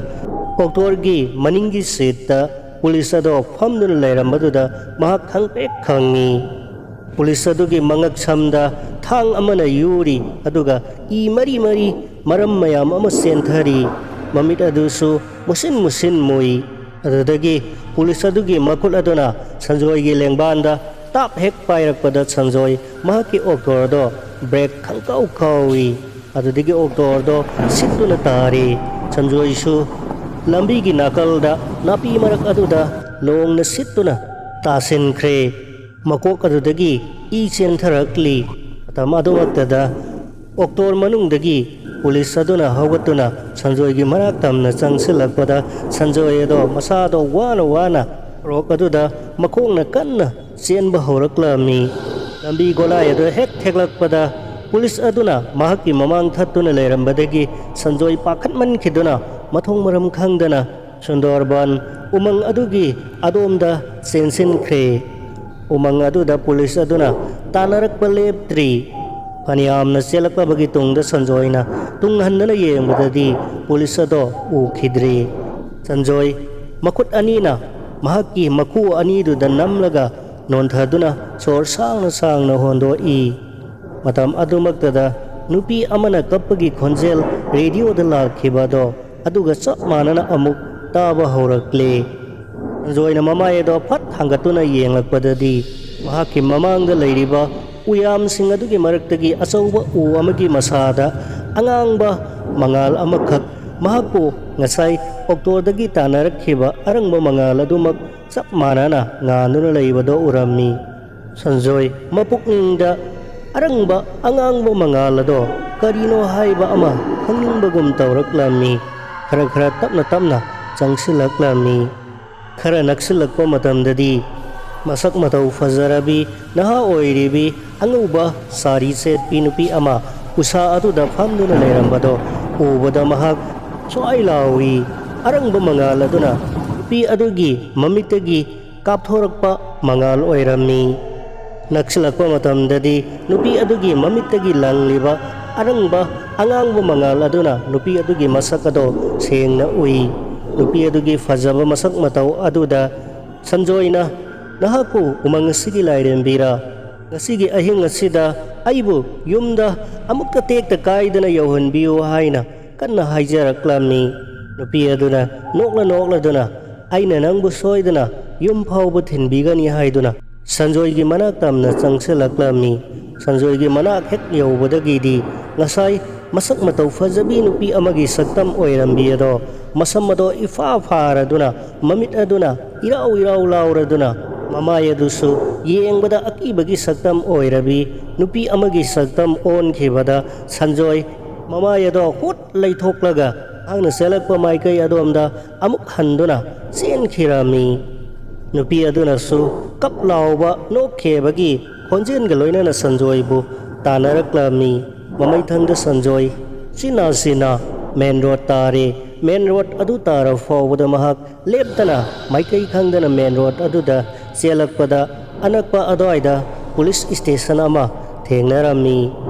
ꯑꯣꯛꯇꯣꯒꯤ ꯃꯅꯤꯡꯒꯤ ꯁꯤꯠꯇ ꯄꯨꯂꯤꯁ ꯑꯗꯣ ꯐꯝꯗꯨꯅ ꯂꯩꯔꯝꯕꯗꯨꯗ ꯃꯍꯥꯛ ꯈꯪꯄ꯭ꯔꯦꯛ ꯈꯪꯉꯤ꯫ ꯄꯨꯂꯤꯁ ꯑꯗꯨꯒꯤ ꯃꯉꯛ ꯁꯝꯗ ꯊꯥꯡ ꯑꯃꯅ ꯌꯨꯔꯤ, ꯑꯗꯨꯒ ꯏ ꯃꯔꯤ ꯃꯔꯤ ꯃꯔꯝ ꯃꯌꯥꯝ ꯑꯃ ꯆꯦꯟꯊꯔꯤ꯫ ꯃꯃꯤꯠ ꯑꯗꯨꯁꯨ ꯃꯨꯁꯤꯟ ꯃꯨꯁꯤꯟ ꯃꯨꯏ꯫ ꯑꯗꯨꯗꯒꯤ ꯄꯨꯂꯤꯁ ꯑꯗꯨꯒꯤ ꯃꯈꯨꯠ ꯑꯗꯨꯅ ꯁꯟꯖꯣꯏꯒꯤ ꯂꯦꯡꯕꯥꯟꯗ ꯇꯥꯞ ꯍꯦꯛ ꯄꯥꯏꯔꯛꯄꯗ ꯁꯟꯖꯣꯏ ꯃꯍꯥꯛꯀꯤ ꯑꯣꯛꯇꯣ ꯑꯗꯣ ꯕ꯭ꯔꯦꯛ ꯈꯪꯀꯥꯎ ꯀꯥꯎꯏ꯫ ꯑꯗꯨꯗꯒꯤ ꯑꯣꯛꯇꯣ ꯑꯗꯣ ꯁꯤꯠꯇꯨꯅ ꯇꯥꯔꯤ꯫ ꯁꯟꯖꯣꯏꯁꯨ ꯂꯝꯕꯤꯒꯤ ꯅꯥꯀꯜꯗ ꯅꯥꯄꯤ ꯃꯔꯛ ꯑꯗꯨꯗ ꯂꯣꯡꯅ ꯁꯤꯠꯇꯨꯅ ꯇꯥꯁꯤꯟꯈ꯭ꯔꯦ꯫ ꯃꯀꯣꯛ ꯑꯗꯨꯗꯒꯤ ꯏ ꯆꯦꯟꯊꯔꯛꯂꯤ꯫ ꯃꯇꯝ ꯑꯗꯨꯃꯛꯇꯗ ꯑꯣꯛꯇꯣ ꯃꯅꯨꯡꯗꯒꯤ ꯄꯨꯂꯤꯁ ꯑꯗꯨꯅ ꯍꯧꯒꯠꯇꯨꯅ ꯁꯟꯖꯣꯏꯒꯤ ꯃꯅꯥꯛ ꯇꯝꯅ ꯆꯪꯁꯤꯜꯂꯛꯄꯗ, ꯁꯟꯖꯣꯏ ꯑꯗꯣ ꯃꯁꯥꯗꯣ ꯋꯥꯅ ꯋꯥꯅ ꯁꯣꯔꯣꯛ ꯑꯗꯨꯗ ꯃꯈꯣꯡꯅ ꯀꯟꯅ ꯆꯦꯟꯕ ꯍꯧꯔꯛꯂꯝꯃꯤ꯫ ꯂꯝꯕꯤ ꯒꯣꯂꯥꯏ ꯑꯗꯨ ꯍꯦꯛ ꯊꯦꯛꯂꯛꯄꯗ, ꯄꯨꯂꯤꯁ ꯑꯗꯨꯅ ꯃꯍꯥꯛꯀꯤ ꯃꯃꯥꯡ ꯊꯠꯇꯨꯅ ꯂꯩꯔꯝꯕꯗꯒꯤ ꯁꯟꯖꯣꯏ ꯄꯥꯈꯠꯃꯟꯈꯤꯗꯨꯅ ꯃꯊꯣꯡ ꯃꯔꯝ ꯈꯪꯗꯅ ꯁꯨꯟꯗꯣꯔꯕꯟ ꯎꯃꯪ ꯑꯗꯨꯒꯤ ꯑꯗꯣꯝꯗ ꯆꯦꯟꯁꯤꯟꯈ꯭ꯔꯦ꯫ ꯎꯃꯪ ꯑꯗꯨꯗ ꯄꯨꯂꯤꯁ ꯑꯗꯨꯅ ꯇꯥꯟꯅꯔꯛꯄ ꯂꯦꯞꯇ꯭ꯔꯤ꯫ ꯐꯅꯌꯥꯝꯅ ꯆꯦꯜꯂꯛꯂꯕꯒꯤ ꯇꯨꯡꯗ ꯁꯟꯖꯣꯏꯅ ꯇꯨꯡ ꯍꯟꯗꯨꯅ ꯌꯦꯡꯕꯗꯗꯤ ꯄꯨꯂꯤꯁ ꯑꯗꯣ ꯎꯈꯤꯗ꯭ꯔꯤ꯫ ꯁꯟꯖꯣꯏ ꯃꯈꯨꯠ ꯑꯅꯤꯅ ꯃꯍꯥꯛꯀꯤ ꯃꯈꯨ ꯑꯅꯤꯗꯨꯗ ꯅꯝꯂꯒ ꯅꯣꯟꯊꯗꯨꯅ ꯁꯣꯔ ꯁꯥꯡꯅ ꯁꯥꯡꯅ ꯍꯣꯟꯗꯣꯛꯏ꯫ ꯃꯇꯝ ꯑꯗꯨꯃꯛꯇꯗ ꯅꯨꯄꯤ ꯑꯃꯅ ꯀꯞꯄꯒꯤ ꯈꯣꯟꯖꯦꯜ ꯔꯦꯗꯤꯑꯣꯗ ꯂꯥꯛꯈꯤꯕ ꯑꯗꯣ ꯑꯗꯨꯒ ꯆꯞ ꯃꯥꯟꯅꯅ ꯑꯃꯨꯛ ꯇꯥꯕ ꯍꯧꯔꯛꯂꯦ꯫ ꯁꯟꯖꯣꯏꯅ ꯃꯃꯥꯏ ꯑꯗꯣ ꯐꯠ ꯊꯥꯡꯒꯠꯇꯨꯅ ꯌꯦꯡꯂꯛꯄꯗꯗꯤ ꯃꯍꯥꯛꯀꯤ ꯃꯃꯥꯡꯗ ꯂꯩꯔꯤꯕ ꯎꯌꯥꯝꯁꯤꯡ ꯑꯗꯨꯒꯤ ꯃꯔꯛꯇꯒꯤ ꯑꯆꯧꯕ ꯎ ꯑꯃꯒꯤ ꯃꯁꯥꯗ ꯑꯉꯥꯡꯕ ꯃꯉꯥꯜ ꯑꯃꯈꯛ, ꯃꯍꯥꯛꯄꯨ ꯉꯁꯥꯏ ꯑꯣꯛꯇꯣꯗꯒꯤ ꯇꯥꯟꯅꯔꯛꯈꯤꯕ ꯑꯔꯪꯕ ꯃꯉꯥꯜ ꯑꯗꯨꯃꯛ ꯆꯞ ꯃꯥꯟꯅꯅ ꯉꯥꯟꯗꯨꯅ ꯂꯩꯕꯗꯣ ꯎꯔꯝꯃꯤ꯫ ꯁꯟꯖꯣꯏ ꯃꯄꯨꯛꯅꯤꯡꯗ ꯑꯔꯪꯕ ꯑꯉꯥꯡꯕ ꯃꯉꯥꯜ ꯑꯗꯣ ꯀꯔꯤꯅꯣ ꯍꯥꯏꯕ ꯑꯃ ꯈꯪꯅꯤꯡꯕꯒꯨꯝ ꯇꯧꯔꯛꯂꯝꯃꯤ꯫ ꯈꯔ ꯈꯔ ꯇꯞꯅ ꯇꯞꯅ ꯆꯪꯁꯤꯜꯂꯛꯂꯝꯃꯤ꯫ ꯈꯔ ꯅꯛꯁꯤꯜꯂꯛꯄ ꯃꯇꯝꯗꯗꯤ ꯃꯁꯛ ꯃꯇꯧ ꯐꯖꯔꯕꯤ, ꯅꯍꯥ ꯑꯣꯏꯔꯤꯕꯤ, ꯑꯉꯧꯕ ꯁꯥꯔꯤ ꯁꯦꯠꯄꯤ ꯅꯨꯄꯤ ꯑꯃ ꯎꯁꯥ ꯑꯗꯨꯗ ꯐꯝꯗꯨꯅ ꯂꯩꯔꯝꯕꯗꯣ ꯎꯕꯗ ꯃꯍꯥꯛ ꯁ꯭ꯋꯥꯏ ꯂꯥꯎꯏ꯫ ꯑꯔꯪꯕ ꯃꯉꯥꯜ ꯑꯗꯨꯅ ꯅꯨꯄꯤ ꯑꯗꯨꯒꯤ ꯃꯃꯤꯠꯇꯒꯤ ꯀꯥꯞꯊꯣꯔꯛꯄ ꯃꯉꯥꯜ ꯑꯣꯏꯔꯝꯃꯤ꯫ ꯅꯛꯁꯤꯜꯂꯛꯄ ꯃꯇꯝꯗꯗꯤ ꯅꯨꯄꯤ ꯑꯗꯨꯒꯤ ꯃꯃꯤꯠꯇꯒꯤ ꯂꯪꯂꯤꯕ ꯑꯔꯪꯕ ꯑꯉꯥꯡꯕ ꯃꯉꯥꯜ ꯑꯗꯨꯅ ꯅꯨꯄꯤ ꯑꯗꯨꯒꯤ ꯃꯁꯛ ꯑꯗꯣ ꯁꯦꯡꯅ ꯎꯏ꯫ ꯅꯨꯄꯤ ꯑꯗꯨꯒꯤ ꯐꯖꯕ ꯃꯁꯛ ꯃꯇꯧ ꯑꯗꯨꯗ ꯁꯟꯖꯣꯏꯅ, "ꯅꯍꯥꯛꯄꯨ ꯎꯃꯪ ꯑꯁꯤꯒꯤ ꯂꯥꯏꯔꯦꯝꯕꯤꯔꯥ? ꯉꯁꯤꯒꯤ ꯑꯍꯤꯡ ꯑꯁꯤꯗ ꯑꯩꯕꯨ ꯌꯨꯝꯗ ꯑꯃꯨꯛꯇ ꯇꯦꯛꯇ ꯀꯥꯏꯗꯅ ꯌꯧꯍꯟꯕꯤꯌꯨ" ꯍꯥꯏꯅ ꯀꯟꯅ ꯍꯥꯏꯖꯔꯛꯂꯝꯃꯤ꯫ ꯅꯨꯄꯤ ꯑꯗꯨꯅ ꯅꯣꯛꯂ ꯅꯣꯛꯂꯗꯨꯅ, "ꯑꯩꯅ ꯅꯪꯕꯨ ꯁꯣꯏꯗꯅ ꯌꯨꯝ ꯐꯥꯎꯕ ꯊꯤꯟꯕꯤꯒꯅꯤ" ꯍꯥꯏꯗꯨꯅ ꯁꯟꯖꯣꯏꯒꯤ ꯃꯅꯥꯛ ꯇꯝꯅ ꯆꯪꯁꯤꯜꯂꯛꯂꯝꯃꯤ꯫ ꯁꯟꯖꯣꯏꯒꯤ ꯃꯅꯥꯛ ꯍꯦꯛ ꯌꯧꯕꯗꯒꯤꯗꯤ ꯉꯁꯥꯏ ꯃꯁꯛ ꯃꯇꯧ ꯐꯖꯕꯤ ꯅꯨꯄꯤ ꯑꯃꯒꯤ ꯁꯛꯇꯝ ꯑꯣꯏꯔꯝꯕꯤ ꯑꯗꯣ ꯃꯁꯝ ꯑꯗꯣ ꯏꯐꯥ ꯐꯥꯔꯗꯨꯅ, ꯃꯃꯤꯠ ꯑꯗꯨꯅ ꯏꯔꯥꯎ ꯏꯔꯥꯎ ꯂꯥꯎꯔꯗꯨꯅ, ꯃꯃꯥꯏ ꯑꯗꯨꯁꯨ ꯌꯦꯡꯕꯗ ꯑꯀꯤꯕꯒꯤ ꯁꯛꯇꯝ ꯑꯣꯏꯔꯕꯤ ꯅꯨꯄꯤ ꯑꯃꯒꯤ ꯁꯛꯇꯝ ꯑꯣꯟꯈꯤꯕꯗ ꯁꯟꯖꯣꯏ ꯃꯃꯥꯏ ꯑꯗꯣ ꯍꯨꯠ ꯂꯩꯊꯣꯛꯂꯒ ꯃꯍꯥꯛꯅ ꯆꯦꯜꯂꯛꯄ ꯃꯥꯏꯀꯩ ꯑꯗꯣꯝꯗ ꯑꯃꯨꯛ ꯍꯟꯗꯨꯅ ꯆꯦꯟꯈꯤꯔꯝꯃꯤ꯫ ꯅꯨꯄꯤ ꯑꯗꯨꯅꯁꯨ ꯀꯞ ꯂꯥꯎꯕ ꯅꯣꯛꯈꯤꯕꯒꯤ ꯈꯣꯟꯖꯦꯜꯒ ꯂꯣꯏꯅꯅ ꯁꯟꯖꯣꯏꯕꯨ ꯇꯥꯟꯅꯔꯛꯂꯝꯃꯤ꯫ ꯃꯃꯩꯊꯪꯗ ꯁꯟꯖꯣꯏ ꯆꯤꯅꯥ ꯆꯤꯅꯥ ꯃꯦꯟ ꯔꯣꯗ ꯇꯥꯔꯦ꯫ ꯃꯦꯟ ꯔꯣꯗ ꯑꯗꯨ ꯇꯥꯔꯕ ꯐꯥꯎꯕꯗ ꯃꯍꯥꯛ ꯂꯦꯞꯇꯅ ꯃꯥꯏꯀꯩ ꯈꯪꯗꯅ ꯃꯦꯟ ꯔꯣꯗ ꯑꯗꯨꯗ ꯆꯦꯜꯂꯛꯄꯗ ꯑꯅꯛꯄ ꯑꯗꯨꯋꯥꯏꯗ ꯄꯨꯂꯤꯁ ꯁ꯭ꯇꯦꯁꯟ ꯑꯃ ꯊꯦꯡꯅꯔꯝꯃꯤ꯫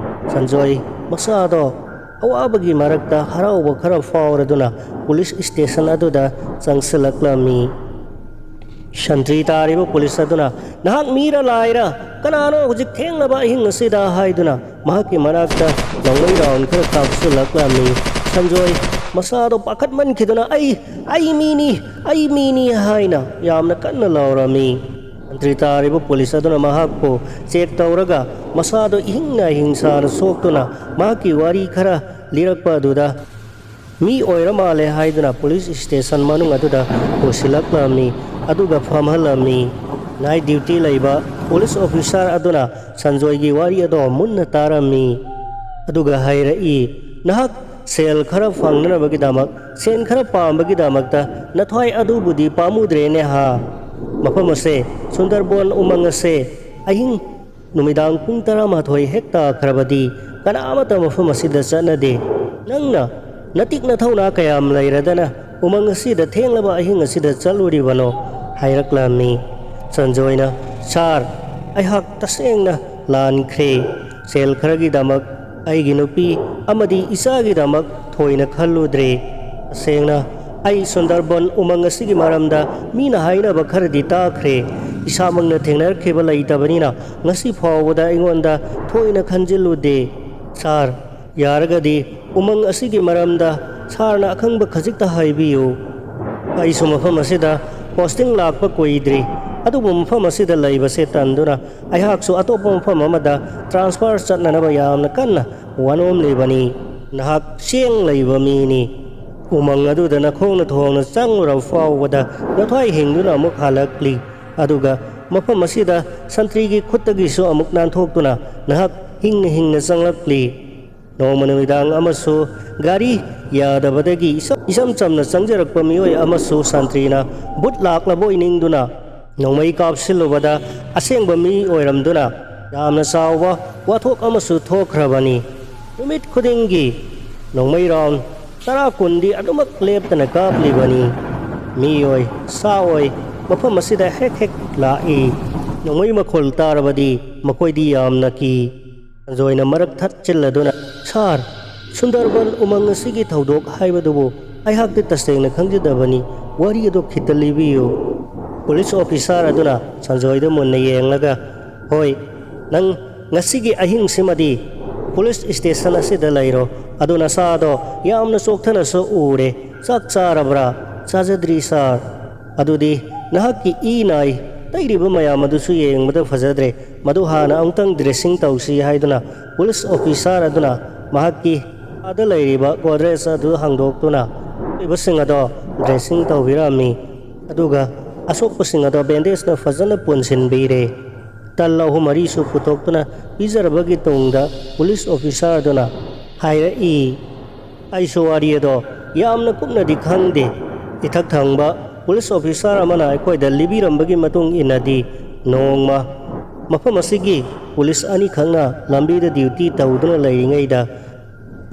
ꯁꯟꯖꯣꯏ ꯃꯁꯥꯗꯣ ꯑꯋꯥꯕꯒꯤ ꯃꯔꯛꯇ ꯍꯔꯥꯎꯕ ꯈꯔ ꯐꯥꯎꯔꯗꯨꯅ ꯄꯨꯂꯤꯁ ꯁ꯭ꯇꯦꯁꯟ ꯑꯗꯨꯗ ꯆꯪꯁꯤꯜꯂꯛꯂꯝꯃꯤ꯫ ꯁꯟꯇ꯭ꯔꯤ ꯇꯥꯔꯤꯕ ꯄꯨꯂꯤꯁ ꯑꯗꯨꯅ, "ꯅꯍꯥꯛ ꯃꯤꯔ ꯂꯥꯏꯔ? ꯀꯅꯥꯅꯣ ꯍꯧꯖꯤꯛ ꯊꯦꯡꯂꯕ ꯑꯍꯤꯡ ꯑꯁꯤꯗ?" ꯍꯥꯏꯗꯨꯅ ꯃꯍꯥꯛꯀꯤ ꯃꯅꯥꯛꯇ ꯅꯣꯡꯃꯩ ꯔꯥꯎꯟ ꯈꯔ ꯀꯥꯞꯁꯤꯜꯂꯛꯂꯝꯃꯤ꯫ ꯁꯟꯖꯣꯏ ꯃꯁꯥꯗꯣ ꯄꯥꯈꯠꯃꯟꯈꯤꯗꯨꯅ, "ꯑꯩ, ꯑꯩ ꯃꯤꯅꯤ, ꯑꯩ ꯃꯤꯅꯤ" ꯍꯥꯏꯅ ꯌꯥꯝꯅ ꯀꯟꯅ ꯂꯥꯎꯔꯝꯃꯤ꯫ ꯁꯟꯇ꯭ꯔꯤ ꯇꯥꯔꯤꯕ ꯄꯨꯂꯤꯁ ꯑꯗꯨꯅ ꯃꯍꯥꯛꯄꯨ ꯆꯦꯛ ꯇꯧꯔꯒ ꯃꯁꯥꯗꯣ ꯏꯍꯤꯡ ꯅꯥꯍꯤꯡ ꯁꯥꯅ ꯁꯣꯛꯇꯨꯅ ꯃꯍꯥꯛꯀꯤ ꯋꯥꯔꯤ ꯈꯔ ꯂꯤꯔꯛꯄ ꯑꯗꯨꯗ, ꯃꯤ ꯑꯣꯏꯔ ꯃꯥꯜꯂꯦ ꯍꯥꯏꯗꯨꯅ ꯄꯨꯂꯤꯁ ꯁ꯭ꯇꯦꯁꯟ ꯃꯅꯨꯡ ꯑꯗꯨꯗ ꯄꯨꯁꯤꯜꯂꯛꯂꯝꯃꯤ꯫ ꯑꯗꯨꯒ ꯐꯝꯍꯜꯂꯝꯃꯤ꯫ ꯅꯥꯏꯠ ꯗ꯭ꯌꯨꯇꯤ ꯂꯩꯕ ꯄꯨꯂꯤꯁ ꯑꯣꯐꯤꯁꯥꯔ ꯑꯗꯨꯅ ꯁꯟꯖꯣꯏꯒꯤ ꯋꯥꯔꯤ ꯑꯗꯣ ꯃꯨꯟꯅ ꯇꯥꯔꯝꯃꯤ꯫ ꯑꯗꯨꯒ ꯍꯥꯏꯔꯛꯏ, "ꯅꯍꯥꯛ ꯁꯦꯜ ꯈꯔ ꯐꯪꯅꯅꯕꯒꯤꯗꯃꯛ, ꯁꯦꯟ ꯈꯔ ꯄꯥꯝꯕꯒꯤꯗꯃꯛꯇ ꯅꯊ꯭ꯋꯥꯏ ꯑꯗꯨꯕꯨꯗꯤ ꯄꯥꯝꯃꯨꯗ꯭ꯔꯦꯅꯦ ꯍꯥ? ꯃꯐꯝ ꯑꯁꯦ, ꯁꯨꯟꯗꯔꯕꯣꯟ ꯎꯃꯪ ꯑꯁꯦ, ꯑꯍꯤꯡ ꯅꯨꯃꯤꯗꯥꯡ ꯄꯨꯡ ꯇꯔꯥꯃꯥꯊꯣꯏ ꯍꯦꯛ ꯇꯥꯈ꯭ꯔꯕꯗꯤ ꯀꯅꯥ ꯑꯃꯠꯇ ꯃꯐꯝ ꯑꯁꯤꯗ ꯆꯠꯅꯗꯦ꯫ ꯅꯪꯅ ꯅꯇꯤꯛ ꯅꯊꯧꯅꯥ ꯀꯌꯥꯝ ꯂꯩꯔꯗꯅ ꯎꯃꯪ ꯑꯁꯤꯗ ꯊꯦꯡꯂꯕ ꯑꯍꯤꯡ ꯑꯁꯤꯗ ꯆꯠꯂꯨꯔꯤꯕꯅꯣ?" ꯍꯥꯏꯔꯛꯂꯝꯃꯤ꯫ ꯁꯟꯖꯣꯏꯅ, "ꯁꯥꯔ, ꯑꯩꯍꯥꯛ ꯇꯁꯦꯡꯅ ꯂꯥꯟꯈ꯭ꯔꯦ꯫ ꯁꯦꯜ ꯈꯔꯒꯤꯗꯃꯛ ꯑꯩꯒꯤ ꯅꯨꯄꯤ ꯑꯃꯗꯤ ꯏꯆꯥꯒꯤꯗꯃꯛ ꯊꯣꯏꯅ ꯈꯜꯂꯨꯗ꯭ꯔꯦ꯫ ꯇꯁꯦꯡꯅ, ꯑꯩ ꯁꯨꯟꯗꯔꯕꯟ ꯎꯃꯪ ꯑꯁꯤꯒꯤ ꯃꯔꯝꯗ ꯃꯤꯅ ꯍꯥꯏꯅꯕ ꯈꯔꯗꯤ ꯇꯥꯈ꯭ꯔꯦ꯫ ꯏꯁꯥꯃꯛꯅ ꯊꯦꯡꯅꯔꯛꯈꯤꯕ ꯂꯩꯇꯕꯅꯤꯅ ꯉꯁꯤ ꯐꯥꯎꯕꯗ ꯑꯩꯉꯣꯟꯗ ꯊꯣꯏꯅ ꯈꯟꯖꯤꯜꯂꯨꯗꯦ꯫ ꯁꯥꯔ, ꯌꯥꯔꯒꯗꯤ ꯎꯃꯪ ꯑꯁꯤꯒꯤ ꯃꯔꯝꯗ ꯁꯥꯔꯅ ꯑꯈꯪꯕ ꯈꯖꯤꯛꯇ ꯍꯥꯏꯕꯤꯌꯨ꯫ ꯑꯩꯁꯨ ꯃꯐꯝ ꯑꯁꯤꯗ ꯄꯣꯁꯇꯤꯡ ꯂꯥꯛꯄ ꯀꯨꯏꯗ꯭ꯔꯤ, ꯑꯗꯨꯕꯨ ꯃꯐꯝ ꯑꯁꯤꯗ ꯂꯩꯕꯁꯦ ꯇꯟꯗꯨꯅ ꯑꯩꯍꯥꯛꯁꯨ ꯑꯇꯣꯞꯄ ꯃꯐꯝ ꯑꯃꯗ ꯇ꯭ꯔꯥꯟꯁꯐꯔ ꯆꯠꯅꯅꯕ ꯌꯥꯝꯅ ꯀꯟꯅ ꯋꯥꯅꯣꯝꯂꯤꯕꯅꯤ꯫ ꯅꯍꯥꯛ ꯆꯦꯡ ꯂꯩꯕ ꯃꯤꯅꯤ꯫ ꯎꯃꯪ ꯑꯗꯨꯗ ꯅꯈꯣꯡꯅ ꯊꯣꯡꯅ ꯆꯪꯂꯨꯔꯕ ꯐꯥꯎꯕꯗ ꯅꯊ꯭ꯋꯥꯏ ꯍꯤꯡꯗꯨꯅ ꯑꯃꯨꯛ ꯍꯜꯂꯛꯂꯤ꯫ ꯑꯗꯨꯒ ꯃꯐꯝ ꯑꯁꯤꯗ ꯁꯟꯇ꯭ꯔꯤꯒꯤ ꯈꯨꯠꯇꯒꯤꯁꯨ ꯑꯃꯨꯛ ꯅꯥꯟꯊꯣꯛꯇꯨꯅ ꯅꯍꯥꯛ ꯍꯤꯡꯅ ꯍꯤꯡꯅ ꯆꯪꯂꯛꯂꯤ꯫ ꯅꯣꯡꯃ ꯅꯨꯃꯤꯗꯥꯡ ꯑꯃꯁꯨ ꯒꯥꯔꯤ ꯌꯥꯗꯕꯗꯒꯤ ꯏꯁꯝ, ꯏꯁꯝ ꯆꯝꯅ ꯆꯪꯖꯔꯛꯄ ꯃꯤꯑꯣꯏ ꯑꯃꯁꯨ ꯁꯟꯇ꯭ꯔꯤꯅ ꯕꯨꯠ ꯂꯥꯛꯂꯕꯣꯏ ꯅꯤꯡꯗꯨꯅ ꯅꯣꯡꯃꯩ ꯀꯥꯞꯁꯤꯜꯂꯨꯕꯗ ꯑꯁꯦꯡꯕ ꯃꯤ ꯑꯣꯏꯔꯝꯗꯨꯅ ꯌꯥꯝꯅ ꯆꯥꯎꯕ ꯋꯥꯊꯣꯛ ꯑꯃꯁꯨ ꯊꯣꯛꯈ꯭ꯔꯕꯅꯤ꯫ ꯅꯨꯃꯤꯠ ꯈꯨꯗꯤꯡꯒꯤ ꯅꯣꯡꯃꯩ ꯔꯥꯎꯟ ꯇꯔꯥ ꯀꯨꯟꯗꯤ ꯑꯗꯨꯃꯛ ꯂꯦꯞꯇꯅ ꯀꯥꯞꯂꯤꯕꯅꯤ꯫ ꯃꯤꯑꯣꯏ, ꯁꯥ ꯑꯣꯏ, ꯃꯐꯝ ꯑꯁꯤꯗ ꯍꯦꯛ ꯍꯦꯛ ꯂꯥꯛꯏ꯫ ꯅꯣꯡꯃꯩ ꯃꯈꯣꯜ ꯇꯥꯔꯕꯗꯤ ꯃꯈꯣꯏꯗꯤ ꯌꯥꯝꯅ ꯀꯤ꯫ ꯁꯟꯖꯣꯏꯅ ꯃꯔꯛ ꯊꯠꯆꯤꯜꯂꯗꯨꯅ, "ꯁꯥꯔ, ꯁꯨꯟꯗꯔꯕꯟ ꯎꯃꯪ ꯑꯁꯤꯒꯤ ꯊꯧꯗꯣꯛ ꯍꯥꯏꯕꯗꯨꯕꯨ ꯑꯩꯍꯥꯛꯇꯤ ꯇꯁꯦꯡꯅ ꯈꯪꯖꯗꯕꯅꯤ꯫ ꯋꯥꯔꯤ ꯑꯗꯨ ꯈꯤꯇ ꯂꯤꯕꯤꯌꯨ꯫" ꯄꯨꯂꯤꯁ ꯑꯣꯐꯤꯁꯥꯔ ꯑꯗꯨꯅ ꯁꯟꯖꯣꯏꯗ ꯃꯨꯟꯅ ꯌꯦꯡꯂꯒ, "ꯍꯣꯏ, ꯅꯪ ꯉꯁꯤꯒꯤ ꯑꯍꯤꯡꯁꯤꯃꯗꯤ ꯄꯨꯂꯤꯁ ꯁ꯭ꯇꯦꯁꯟ ꯑꯁꯤꯗ ꯂꯩꯔꯣ꯫ ꯑꯗꯨ ꯅꯁꯥꯗꯣ ꯌꯥꯝꯅ ꯆꯣꯛꯊꯅꯁꯨ ꯎꯔꯦ꯫ ꯆꯥꯛ ꯆꯥꯔꯕ꯭ꯔꯥ?" "ꯆꯥꯖꯗ꯭ꯔꯤ, ꯁꯥꯔ꯫" "ꯑꯗꯨꯗꯤ ꯅꯍꯥꯛꯀꯤ ꯏ ꯅꯥꯏ ꯇꯩꯔꯤꯕ ꯃꯌꯥꯝ ꯑꯗꯨꯁꯨ ꯌꯦꯡꯕꯗ ꯐꯖꯗ꯭ꯔꯦ꯫ ꯃꯗꯨ ꯍꯥꯟꯅ ꯑꯃꯨꯛꯇꯪ ꯗ꯭ꯔꯦꯁꯤꯡ ꯇꯧꯁꯤ" ꯍꯥꯏꯗꯨꯅ ꯄꯨꯂꯤꯁ ꯑꯣꯐꯤꯁꯥꯔ ꯑꯗꯨꯅ ꯃꯍꯥꯛꯀꯤ ꯑꯥꯗ ꯂꯩꯔꯤꯕ ꯒꯣꯗ꯭ꯔꯦꯖ ꯑꯗꯨ ꯍꯥꯡꯗꯣꯛꯇꯨꯅ ꯁꯣꯛꯏꯕꯁꯤꯡ ꯑꯗꯣ ꯗ꯭ꯔꯦꯁꯤꯡ ꯇꯧꯕꯤꯔꯝꯃꯤ꯫ ꯑꯗꯨꯒ ꯑꯁꯣꯛꯄꯁꯤꯡ ꯑꯗꯣ ꯕꯦꯟꯗꯦꯖꯅ ꯐꯖꯅ ꯄꯨꯟꯁꯤꯟꯕꯤꯔꯦ꯫ ꯇꯜ ꯑꯍꯨꯝ ꯃꯔꯤꯁꯨ ꯄꯨꯊꯣꯛꯇꯨꯅ ꯄꯤꯖꯔꯕꯒꯤ ꯇꯨꯡꯗ ꯄꯨꯂꯤꯁ ꯑꯣꯐꯤꯁꯥꯔ ꯑꯗꯨꯅ ꯍꯥꯏꯔꯛꯏ, "ꯑꯩꯁꯨ ꯋꯥꯔꯤ ꯑꯗꯣ ꯌꯥꯝꯅ ꯀꯨꯞꯅꯗꯤ ꯈꯪꯗꯦ꯫ ꯏꯊꯛ ꯊꯪꯕ ꯄꯨꯂꯤꯁ ꯑꯣꯐꯤꯁꯥꯔ ꯑꯃꯅ ꯑꯩꯈꯣꯏꯗ ꯂꯤꯕꯤꯔꯝꯕꯒꯤ ꯃꯇꯨꯡ ꯏꯟꯅꯗꯤ, ꯅꯣꯡꯃ ꯃꯐꯝ ꯑꯁꯤꯒꯤ ꯄꯨꯂꯤꯁ ꯑꯅꯤꯈꯛꯅ ꯂꯝꯕꯤꯗ ꯗ꯭ꯌꯨꯇꯤ ꯇꯧꯗꯨꯅ ꯂꯩꯔꯤꯉꯩꯗ,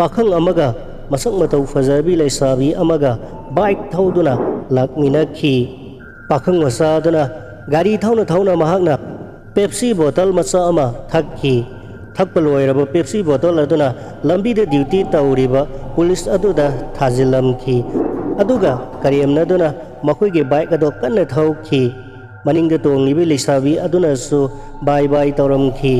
ꯄꯥꯈꯪ ꯑꯃꯒ ꯃꯁꯛ ꯃꯇꯧ ꯐꯖꯕꯤ ꯂꯩꯁꯥꯕꯤ ꯑꯃꯒ ꯕꯥꯏꯛ ꯊꯧꯗꯨꯅ ꯂꯥꯛꯃꯤꯟꯅꯈꯤ꯫ ꯄꯥꯈꯪ ꯃꯆꯥ ꯑꯗꯨꯅ ꯒꯥꯔꯤ ꯊꯧꯅ ꯊꯧꯅ ꯃꯍꯥꯛꯅ ꯄꯦꯞꯁꯤ ꯕꯣꯇꯜ ꯃꯆꯥ ꯑꯃ ꯊꯛꯈꯤ꯫ ꯊꯛꯄ ꯂꯣꯏꯔꯕ ꯄꯦꯞꯁꯤ ꯕꯣꯇꯜ ꯑꯗꯨꯅ ꯂꯝꯕꯤꯗ ꯗ꯭ꯌꯨꯇꯤ ꯇꯧꯔꯤꯕ ꯄꯨꯂꯤꯁ ꯑꯗꯨꯗ ꯊꯥꯖꯤꯜꯂꯝꯈꯤ꯫ ꯑꯗꯨꯒ ꯀꯔꯦꯝꯅꯗꯨꯅ ꯃꯈꯣꯏꯒꯤ ꯕꯥꯏꯛ ꯑꯗꯨ ꯀꯟꯅ ꯊꯧꯈꯤ꯫ ꯃꯅꯤꯡꯗ ꯇꯣꯡꯂꯤꯕ ꯂꯩꯁꯥꯕꯤ ꯑꯗꯨꯅꯁꯨ ꯕꯥꯏ ꯕꯥꯏ ꯇꯧꯔꯝꯈꯤ꯫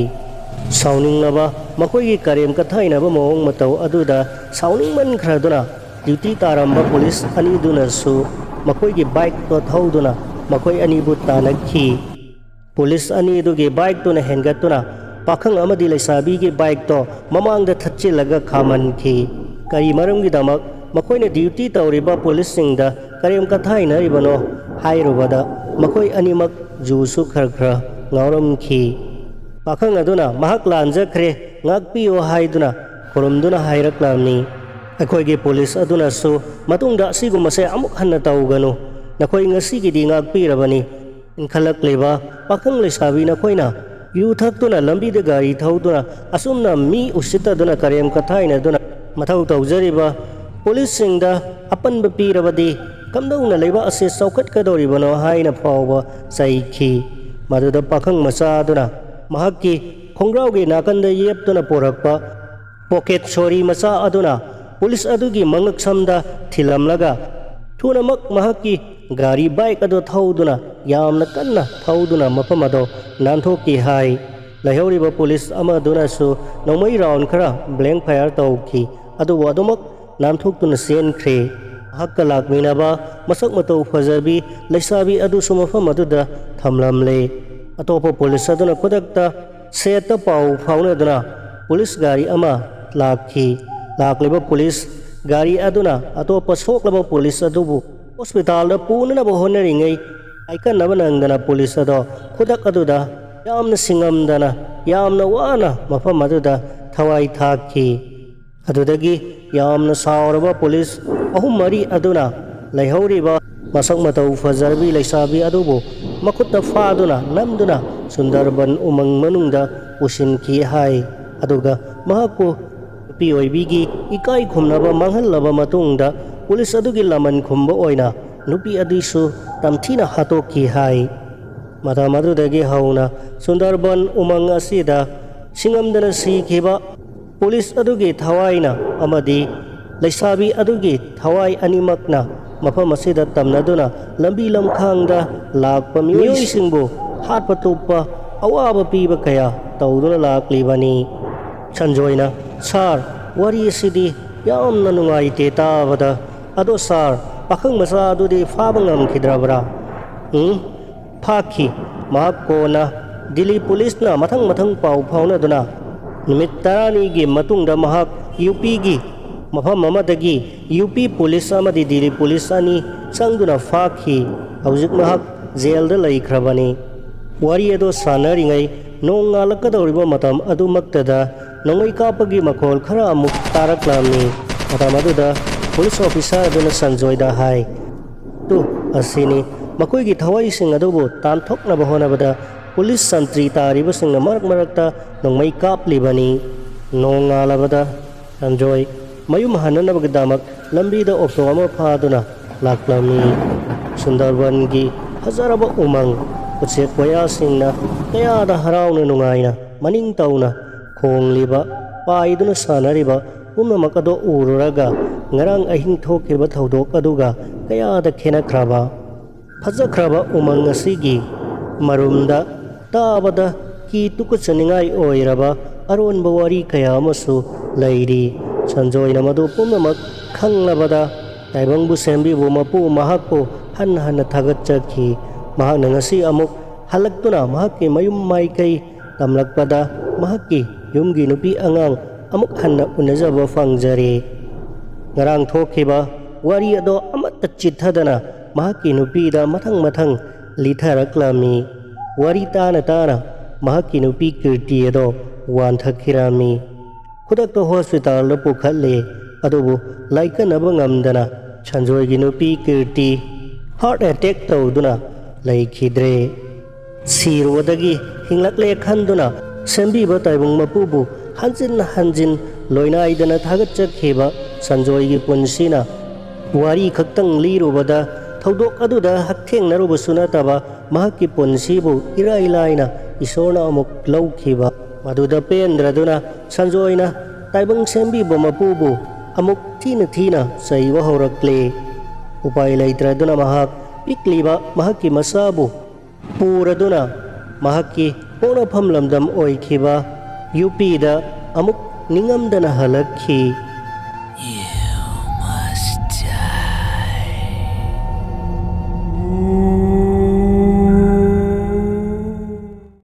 ꯁꯥꯎꯅꯤꯡꯂꯕ ꯃꯈꯣꯏꯒꯤ ꯀꯔꯦꯝ ꯀꯊꯥꯏꯅꯕ ꯃꯑꯣꯡ ꯃꯇꯧ ꯑꯗꯨꯗ ꯁꯥꯎꯅꯤꯡꯃꯟꯈ꯭ꯔꯗꯨꯅ ꯗ꯭ꯌꯨꯇꯤ ꯇꯥꯔꯝꯕ ꯄꯨꯂꯤꯁ ꯑꯅꯤꯗꯨꯅꯁꯨ ꯃꯈꯣꯏꯒꯤ ꯕꯥꯏꯛꯇꯣ ꯊꯧꯗꯨꯅ ꯃꯈꯣꯏ ꯑꯅꯤꯕꯨ ꯇꯥꯟꯅꯈꯤ꯫ ꯄꯨꯂꯤꯁ ꯑꯅꯤꯗꯨꯒꯤ ꯕꯥꯏꯛꯇꯨꯅ ꯍꯦꯟꯒꯠꯇꯨꯅ ꯄꯥꯈꯪ ꯑꯃꯗꯤ ꯂꯩꯁꯥꯕꯤꯒꯤ ꯕꯥꯏꯛꯇꯣ ꯃꯃꯥꯡꯗ ꯊꯠꯆꯤꯜꯂꯒ ꯈꯥꯝꯍꯟꯈꯤ꯫ ꯀꯔꯤ ꯃꯔꯝꯒꯤꯗꯃꯛ ꯃꯈꯣꯏꯅ ꯗ꯭ꯌꯨꯇꯤ ꯇꯧꯔꯤꯕ ꯄꯨꯂꯤꯁꯁꯤꯡꯗ ꯀꯔꯦꯝ ꯀꯊꯥꯏꯅꯔꯤꯕꯅꯣ ꯍꯥꯏꯔꯨꯕꯗ, ꯃꯈꯣꯏ ꯑꯅꯤꯃꯛ ꯖꯨꯁꯨ ꯈꯔ ꯈꯔ ꯉꯥꯎꯔꯝꯈꯤ꯫ ꯄꯥꯈꯪ ꯑꯗꯨꯅ ꯃꯍꯥꯛ ꯂꯥꯟꯖꯈ꯭ꯔꯦ, ꯉꯥꯛꯄꯤꯌꯨ ꯍꯥꯏꯗꯨꯅ ꯈꯨꯔꯨꯝꯗꯨꯅ ꯍꯥꯏꯔꯛꯂꯝꯃꯤ꯫ ꯑꯩꯈꯣꯏꯒꯤ ꯄꯨꯂꯤꯁ ꯑꯗꯨꯅꯁꯨ ꯃꯇꯨꯡꯗ ꯑꯁꯤꯒꯨꯝꯕꯁꯦ ꯑꯃꯨꯛ ꯍꯟꯅ ꯇꯧꯒꯅꯨ, ꯅꯈꯣꯏ ꯉꯁꯤꯒꯤꯗꯤ ꯉꯥꯛꯄꯤꯔꯕꯅꯤ꯫ ꯏꯟꯈꯠꯂꯛꯂꯤꯕ ꯄꯥꯈꯪ ꯂꯩꯁꯥꯕꯤ ꯅꯈꯣꯏꯅ ꯌꯨ ꯊꯛꯇꯨꯅ ꯂꯝꯕꯤꯗ ꯒꯥꯔꯤ ꯊꯧꯗꯨꯅ ꯑꯁꯨꯝꯅ ꯃꯤ ꯎꯁꯤꯠꯇꯗꯨꯅ ꯀꯔꯦꯝ ꯀꯊꯥꯏꯅꯗꯨꯅ ꯃꯊꯧ ꯇꯧꯖꯔꯤꯕ ꯄꯨꯂꯤꯁꯁꯤꯡꯗ ꯑꯄꯟꯕ ꯄꯤꯔꯕꯗꯤ ꯀꯝꯗꯧꯅ ꯂꯩꯕꯥꯛ ꯑꯁꯤ ꯆꯥꯎꯈꯠꯀꯗꯧꯔꯤꯕꯅꯣ ꯍꯥꯏꯅ ꯐꯥꯎꯕ ꯆꯩꯈꯤ꯫ ꯃꯗꯨꯗ ꯄꯥꯈꯪ ꯃꯆꯥ ꯑꯗꯨꯅ ꯃꯍꯥꯛꯀꯤ ꯈꯣꯡꯒ꯭ꯔꯥꯎꯒꯤ ꯅꯥꯀꯟꯗ ꯌꯦꯞꯇꯨꯅ ꯄꯨꯔꯛꯄ ꯄꯣꯀꯦꯠ ꯁꯣꯔꯤ ꯃꯆꯥ ꯑꯗꯨꯅ ꯄꯨꯂꯤꯁ ꯑꯗꯨꯒꯤ ꯃꯉꯛꯁꯝꯗ ꯊꯤꯜꯂꯝꯂꯒ ꯊꯨꯅꯃꯛ ꯃꯍꯥꯛꯀꯤ ꯒꯥꯔꯤ ꯕꯥꯏꯛ ꯑꯗꯨ ꯊꯧꯗꯨꯅ ꯌꯥꯝꯅ ꯀꯟꯅ ꯊꯧꯗꯨꯅ ꯃꯐꯝ ꯑꯗꯨ ꯅꯥꯟꯊꯣꯛꯈꯤ ꯍꯥꯏ꯫ ꯂꯩꯍꯧꯔꯤꯕ ꯄꯨꯂꯤꯁ ꯑꯃꯗꯨꯅꯁꯨ ꯅꯣꯡꯃꯩ ꯔꯥꯎꯟ ꯈꯔ ꯕ꯭ꯂꯦꯡ ꯐꯥꯌꯔ ꯇꯧꯈꯤ, ꯑꯗꯨꯕꯨ ꯑꯗꯨꯃꯛ ꯅꯥꯟꯊꯣꯛꯇꯨꯅ ꯆꯦꯟꯈ꯭ꯔꯦ꯫ ꯃꯍꯥꯛꯀ ꯂꯥꯛꯃꯤꯟꯅꯕ ꯃꯁꯛ ꯃꯇꯧ ꯐꯖꯕꯤ ꯂꯩꯁꯥꯕꯤ ꯑꯗꯨꯁꯨ ꯃꯐꯝ ꯑꯗꯨꯗ ꯊꯝꯂꯝꯂꯦ꯫ ꯑꯇꯣꯞꯄ ꯄꯨꯂꯤꯁ ꯑꯗꯨꯅ ꯈꯨꯗꯛꯇ ꯁꯦꯠꯇ ꯄꯥꯎ ꯐꯥꯎꯅꯗꯨꯅ ꯄꯨꯂꯤꯁ ꯒꯥꯔꯤ ꯑꯃ ꯂꯥꯛꯈꯤ꯫ ꯂꯥꯛꯂꯤꯕ ꯄꯨꯂꯤꯁ ꯒꯥꯔꯤ ꯑꯗꯨꯅ ꯑꯇꯣꯞꯄ ꯁꯣꯛꯂꯕ ꯄꯨꯂꯤꯁ ꯑꯗꯨꯕꯨ ꯍꯣꯁꯄꯤꯇꯥꯜꯗ ꯄꯨꯅꯅꯕ ꯍꯣꯠꯅꯔꯤꯉꯩ, ꯑꯀꯟꯅꯕ ꯅꯪꯗꯅ ꯄꯨꯂꯤꯁ ꯑꯗꯣ ꯈꯨꯗꯛ ꯑꯗꯨꯗ ꯌꯥꯝꯅ ꯁꯤꯡꯉꯝꯗꯅ, ꯌꯥꯝꯅ ꯋꯥꯅ ꯃꯐꯝ ꯑꯗꯨꯗ ꯊꯋꯥꯏ ꯊꯥꯛꯈꯤ꯫ ꯑꯗꯨꯗꯒꯤ ꯌꯥꯝꯅ ꯁꯥꯎꯔꯕ ꯄꯨꯂꯤꯁ ꯑꯍꯨꯝ ꯃꯔꯤ ꯑꯗꯨꯅ ꯂꯩꯍꯧꯔꯤꯕ ꯃꯁꯛ ꯃꯇꯧ ꯐꯖꯔꯕꯤ ꯂꯩꯁꯥꯕꯤ ꯑꯗꯨꯕꯨ ꯃꯈꯨꯠꯇ ꯐꯥꯗꯨꯅ ꯅꯝꯗꯨꯅ ꯁꯨꯟꯗꯔꯕꯟ ꯎꯃꯪ ꯃꯅꯨꯡꯗ ꯄꯨꯁꯤꯟꯈꯤ ꯍꯥꯏ꯫ ꯑꯗꯨꯒ ꯃꯍꯥꯛꯄꯨ ꯅꯨꯄꯤ ꯑꯣꯏꯕꯤꯒꯤ ꯏꯀꯥꯏ ꯈꯨꯝꯅꯕ ꯃꯥꯡꯍꯜꯂꯕ ꯃꯇꯨꯡꯗ ꯄꯨꯂꯤꯁ ꯑꯗꯨꯒꯤ ꯂꯃꯟ ꯈꯨꯝꯕ ꯑꯣꯏꯅ ꯅꯨꯄꯤ ꯑꯗꯨꯁꯨ ꯇꯝꯊꯤꯅ ꯍꯥꯠꯇꯣꯛꯈꯤ ꯍꯥꯏ꯫ ꯃꯇꯝ ꯑꯗꯨꯗꯒꯤ ꯍꯧꯅ ꯁꯨꯟꯗꯔꯕꯟ ꯎꯃꯪ ꯑꯁꯤꯗ ꯁꯤꯡꯉꯝꯗꯅ ꯁꯤꯈꯤꯕ ꯄꯨꯂꯤꯁ ꯑꯗꯨꯒꯤ ꯊꯋꯥꯏꯅ ꯑꯃꯗꯤ ꯂꯩꯁꯥꯕꯤ ꯑꯗꯨꯒꯤ ꯊꯋꯥꯏ ꯑꯅꯤꯃꯛꯅ ꯃꯐꯝ ꯑꯁꯤꯗ ꯇꯝꯅꯗꯨꯅ ꯂꯝꯕꯤ ꯂꯝꯈꯥꯡꯗ ꯂꯥꯛꯄ ꯃꯤꯑꯣꯏꯁꯤꯡꯕꯨ ꯍꯥꯠꯄ ꯇꯨꯞꯄ ꯑꯋꯥꯕ ꯄꯤꯕ ꯀꯌꯥ ꯇꯧꯗꯨꯅ ꯂꯥꯛꯂꯤꯕꯅꯤ꯫ ꯁꯟꯖꯣꯏꯅ, "ꯁꯥꯔ, ꯋꯥꯔꯤ ꯑꯁꯤꯗꯤ ꯌꯥꯝꯅ ꯅꯨꯡꯉꯥꯏꯇꯦ ꯇꯥꯕꯗ꯫ ꯑꯗꯣ ꯁꯥꯔ, ꯄꯥꯈꯪ ꯃꯆꯥ ꯑꯗꯨꯗꯤ ꯐꯥꯕ ꯉꯝꯈꯤꯗ꯭ꯔꯕ꯭ꯔꯥ?" "ꯎꯝ, ꯐꯥꯈꯤ꯫ ꯃꯍꯥꯛ ꯀꯣꯟꯅ ꯗꯤꯜꯂꯤ ꯄꯨꯂꯤꯁꯅ ꯃꯊꯪ ꯃꯊꯪ ꯄꯥꯎ ꯐꯥꯎꯅꯗꯨꯅ ꯅꯨꯃꯤꯠ ꯇꯔꯥꯅꯤꯒꯤ ꯃꯇꯨꯡꯗ ꯃꯍꯥꯛ ꯌꯨ ꯄꯤꯒꯤ ꯃꯐꯝ ꯑꯃꯗꯒꯤ ꯌꯨ ꯄꯤ ꯄꯨꯂꯤꯁ ꯑꯃꯗꯤ ꯗꯤꯜꯂꯤ ꯄꯨꯂꯤꯁ ꯑꯅꯤ ꯆꯪꯗꯨꯅ ꯐꯥꯈꯤ꯫ ꯍꯧꯖꯤꯛ ꯃꯍꯥꯛ ꯖꯦꯜꯗ ꯂꯩꯈ꯭ꯔꯕꯅꯤ꯫" ꯋꯥꯔꯤ ꯑꯗꯨ ꯁꯥꯟꯅꯔꯤꯉꯩ ꯅꯣꯡ ꯉꯥꯜꯂꯛꯀꯗꯧꯔꯤꯕ ꯃꯇꯝ ꯑꯗꯨꯃꯛꯇꯗ ꯅꯣꯡꯃꯩ ꯀꯥꯞꯄꯒꯤ ꯃꯈꯣꯜ ꯈꯔ ꯑꯃꯨꯛ ꯇꯥꯔꯛꯂꯝꯃꯤ꯫ ꯃꯇꯝ ꯑꯗꯨꯗ ꯄꯨꯂꯤꯁ ꯑꯣꯐꯤꯁꯥꯔ ꯑꯗꯨꯅ ꯁꯟꯖꯣꯏꯗ ꯍꯥꯏ, "ꯇꯨ, ꯑꯁꯤꯅꯤ꯫ ꯃꯈꯣꯏꯒꯤ ꯊꯋꯥꯏꯁꯤꯡ ꯑꯗꯨꯕꯨ ꯇꯥꯟꯊꯣꯛꯅꯕ ꯍꯣꯠꯅꯕꯗ ꯄꯨꯂꯤꯁ ꯁꯟꯇ꯭ꯔꯤ ꯇꯥꯔꯤꯕꯁꯤꯡꯅ ꯃꯔꯛ ꯃꯔꯛꯇ ꯅꯣꯡꯃꯩ ꯀꯥꯞꯂꯤꯕꯅꯤ꯫" ꯅꯣꯡꯉꯥꯜꯂꯕꯗ ꯁꯟꯖꯣꯏ ꯃꯌꯨꯝ ꯍꯟꯅꯅꯕꯒꯤꯗꯃꯛ ꯂꯝꯕꯤꯗ ꯑꯣꯇꯣ ꯑꯃ ꯐꯥꯗꯨꯅ ꯂꯥꯛꯂꯝꯃꯤ꯫ ꯁꯨꯟꯗꯔꯕꯟꯒꯤ ꯐꯖꯔꯕ ꯎꯃꯪ, ꯎꯆꯦꯛ ꯋꯥꯌꯥꯁꯤꯡꯅ ꯀꯌꯥꯗ ꯍꯔꯥꯎꯅ ꯅꯨꯡꯉꯥꯏꯅ ꯃꯅꯤꯡ ꯇꯧꯅ ꯈꯣꯡꯂꯤꯕ, ꯄꯥꯏꯗꯨꯅ ꯁꯥꯟꯅꯔꯤꯕ ꯄꯨꯝꯅꯃꯛ ꯑꯗꯨ ꯎꯔꯨꯔꯒ ꯉꯔꯥꯡ ꯑꯍꯤꯡ ꯊꯣꯛꯈꯤꯕ ꯊꯧꯗꯣꯛ ꯑꯗꯨꯒ ꯀꯌꯥꯗ ꯈꯦꯠꯅꯈ꯭ꯔꯕ꯫ ꯐꯖꯈ꯭ꯔꯕ ꯎꯃꯪ ꯑꯁꯤꯒꯤ ꯃꯔꯨꯝꯗ ꯇꯥꯕꯗ ꯀꯤ ꯇꯨꯀꯠꯆꯅꯤꯡꯉꯥꯏ ꯑꯣꯏꯔꯕ ꯑꯔꯣꯟꯕ ꯋꯥꯔꯤ ꯀꯌꯥ ꯑꯃꯁꯨ ꯂꯩꯔꯤ꯫ ꯁꯟꯖꯣꯏꯅ ꯃꯗꯨ ꯄꯨꯝꯅꯃꯛ ꯈꯪꯂꯕꯗ ꯇꯥꯏꯕꯪꯕꯨ ꯁꯦꯝꯕꯤꯕ ꯃꯄꯨ ꯃꯍꯥꯛꯄꯨ ꯍꯟꯅ ꯍꯟꯅ ꯊꯥꯒꯠꯆꯈꯤ꯫ ꯃꯍꯥꯛꯅ ꯉꯁꯤ ꯑꯃꯨꯛ ꯍꯜꯂꯛꯇꯨꯅ ꯃꯍꯥꯛꯀꯤ ꯃꯌꯨꯝ ꯃꯥꯏꯀꯩ ꯇꯝꯂꯛꯄꯗ ꯃꯍꯥꯛꯀꯤ ꯌꯨꯝꯒꯤ ꯅꯨꯄꯤ ꯑꯉꯥꯡ ꯑꯃꯨꯛ ꯍꯟꯅ ꯎꯅꯖꯕ ꯐꯪꯖꯔꯦ꯫ ꯉꯔꯥꯡ ꯊꯣꯛꯈꯤꯕ ꯋꯥꯔꯤ ꯑꯗꯣ ꯑꯃꯠꯇ ꯆꯤꯠꯊꯗꯅ ꯃꯍꯥꯛꯀꯤ ꯅꯨꯄꯤꯗ ꯃꯊꯪ ꯃꯊꯪ ꯂꯤꯊꯔꯛꯂꯝꯃꯤ꯫ ꯋꯥꯔꯤ ꯇꯥꯅ ꯇꯥꯅ ꯃꯍꯥꯛꯀꯤ ꯅꯨꯄꯤ ꯀꯤꯔꯇꯤ ꯑꯗꯣ ꯋꯥꯟꯊꯈꯤꯔꯝꯃꯤ꯫ ꯈꯨꯗꯛꯇ ꯍꯣꯁꯄꯤꯇꯥꯜꯗ ꯄꯨꯈꯠꯂꯦ꯫ ꯑꯗꯨꯕꯨ ꯂꯥꯏꯀꯠꯅꯕ ꯉꯝꯗꯅ ꯁꯟꯖꯣꯏꯒꯤ ꯅꯨꯄꯤ ꯀꯤꯔꯇꯤ ꯍꯥꯔꯠ ꯑꯦꯇꯦꯛ ꯇꯧꯗꯨꯅ ꯂꯩꯈꯤꯗ꯭ꯔꯦ꯫ ꯁꯤꯔꯨꯕꯗꯒꯤ ꯍꯤꯡꯂꯛꯂꯦ ꯈꯟꯗꯨꯅ ꯁꯦꯝꯕꯤꯕ ꯇꯥꯏꯕꯪ ꯃꯄꯨꯕꯨ ꯍꯟꯖꯤꯟ ꯍꯟꯖꯤꯟ ꯂꯣꯏꯅꯥꯏꯗꯅ ꯊꯥꯒꯠꯆꯈꯤꯕ ꯁꯟꯖꯣꯏꯒꯤ ꯄꯨꯟꯁꯤꯅ ꯋꯥꯔꯤ ꯈꯛꯇꯪ ꯂꯤꯔꯨꯕꯗ ꯊꯧꯗꯣꯛ ꯑꯗꯨꯗ ꯍꯛꯊꯦꯡꯅꯔꯨꯕꯁꯨ ꯅꯠꯇꯕ ꯃꯍꯥꯛꯀꯤ ꯄꯨꯟꯁꯤꯕꯨ ꯏꯔꯥꯏ ꯂꯥꯏꯅ ꯏꯁꯣꯔꯅ ꯑꯃꯨꯛ ꯂꯧꯈꯤꯕ꯫ ꯃꯗꯨꯗ ꯄꯦꯟꯗ꯭ꯔꯗꯨꯅ ꯁꯟꯖꯣꯏꯅ ꯇꯥꯏꯕꯪ ꯁꯦꯝꯕꯤꯕ ꯃꯄꯨꯕꯨ ꯑꯃꯨꯛ ꯊꯤꯅ ꯊꯤꯅ ꯆꯩꯕ ꯍꯧꯔꯛꯂꯦ꯫ ꯎꯄꯥꯏ ꯂꯩꯇ꯭ꯔꯗꯨꯅ ꯃꯍꯥꯛ ꯄꯤꯛꯂꯤꯕ ꯃꯍꯥꯛꯀꯤ ꯃꯆꯥꯕꯨ ꯄꯨꯔꯗꯨꯅ ꯃꯍꯥꯛꯀꯤ ꯄꯣꯛꯅꯐꯝ ꯂꯝꯗꯝ ꯑꯣꯏꯈꯤꯕ ꯌꯨ ꯄꯤꯗ ꯑꯃꯨꯛ ꯅꯤꯡꯉꯝꯗꯅ ꯍꯜꯂꯛꯈꯤ꯫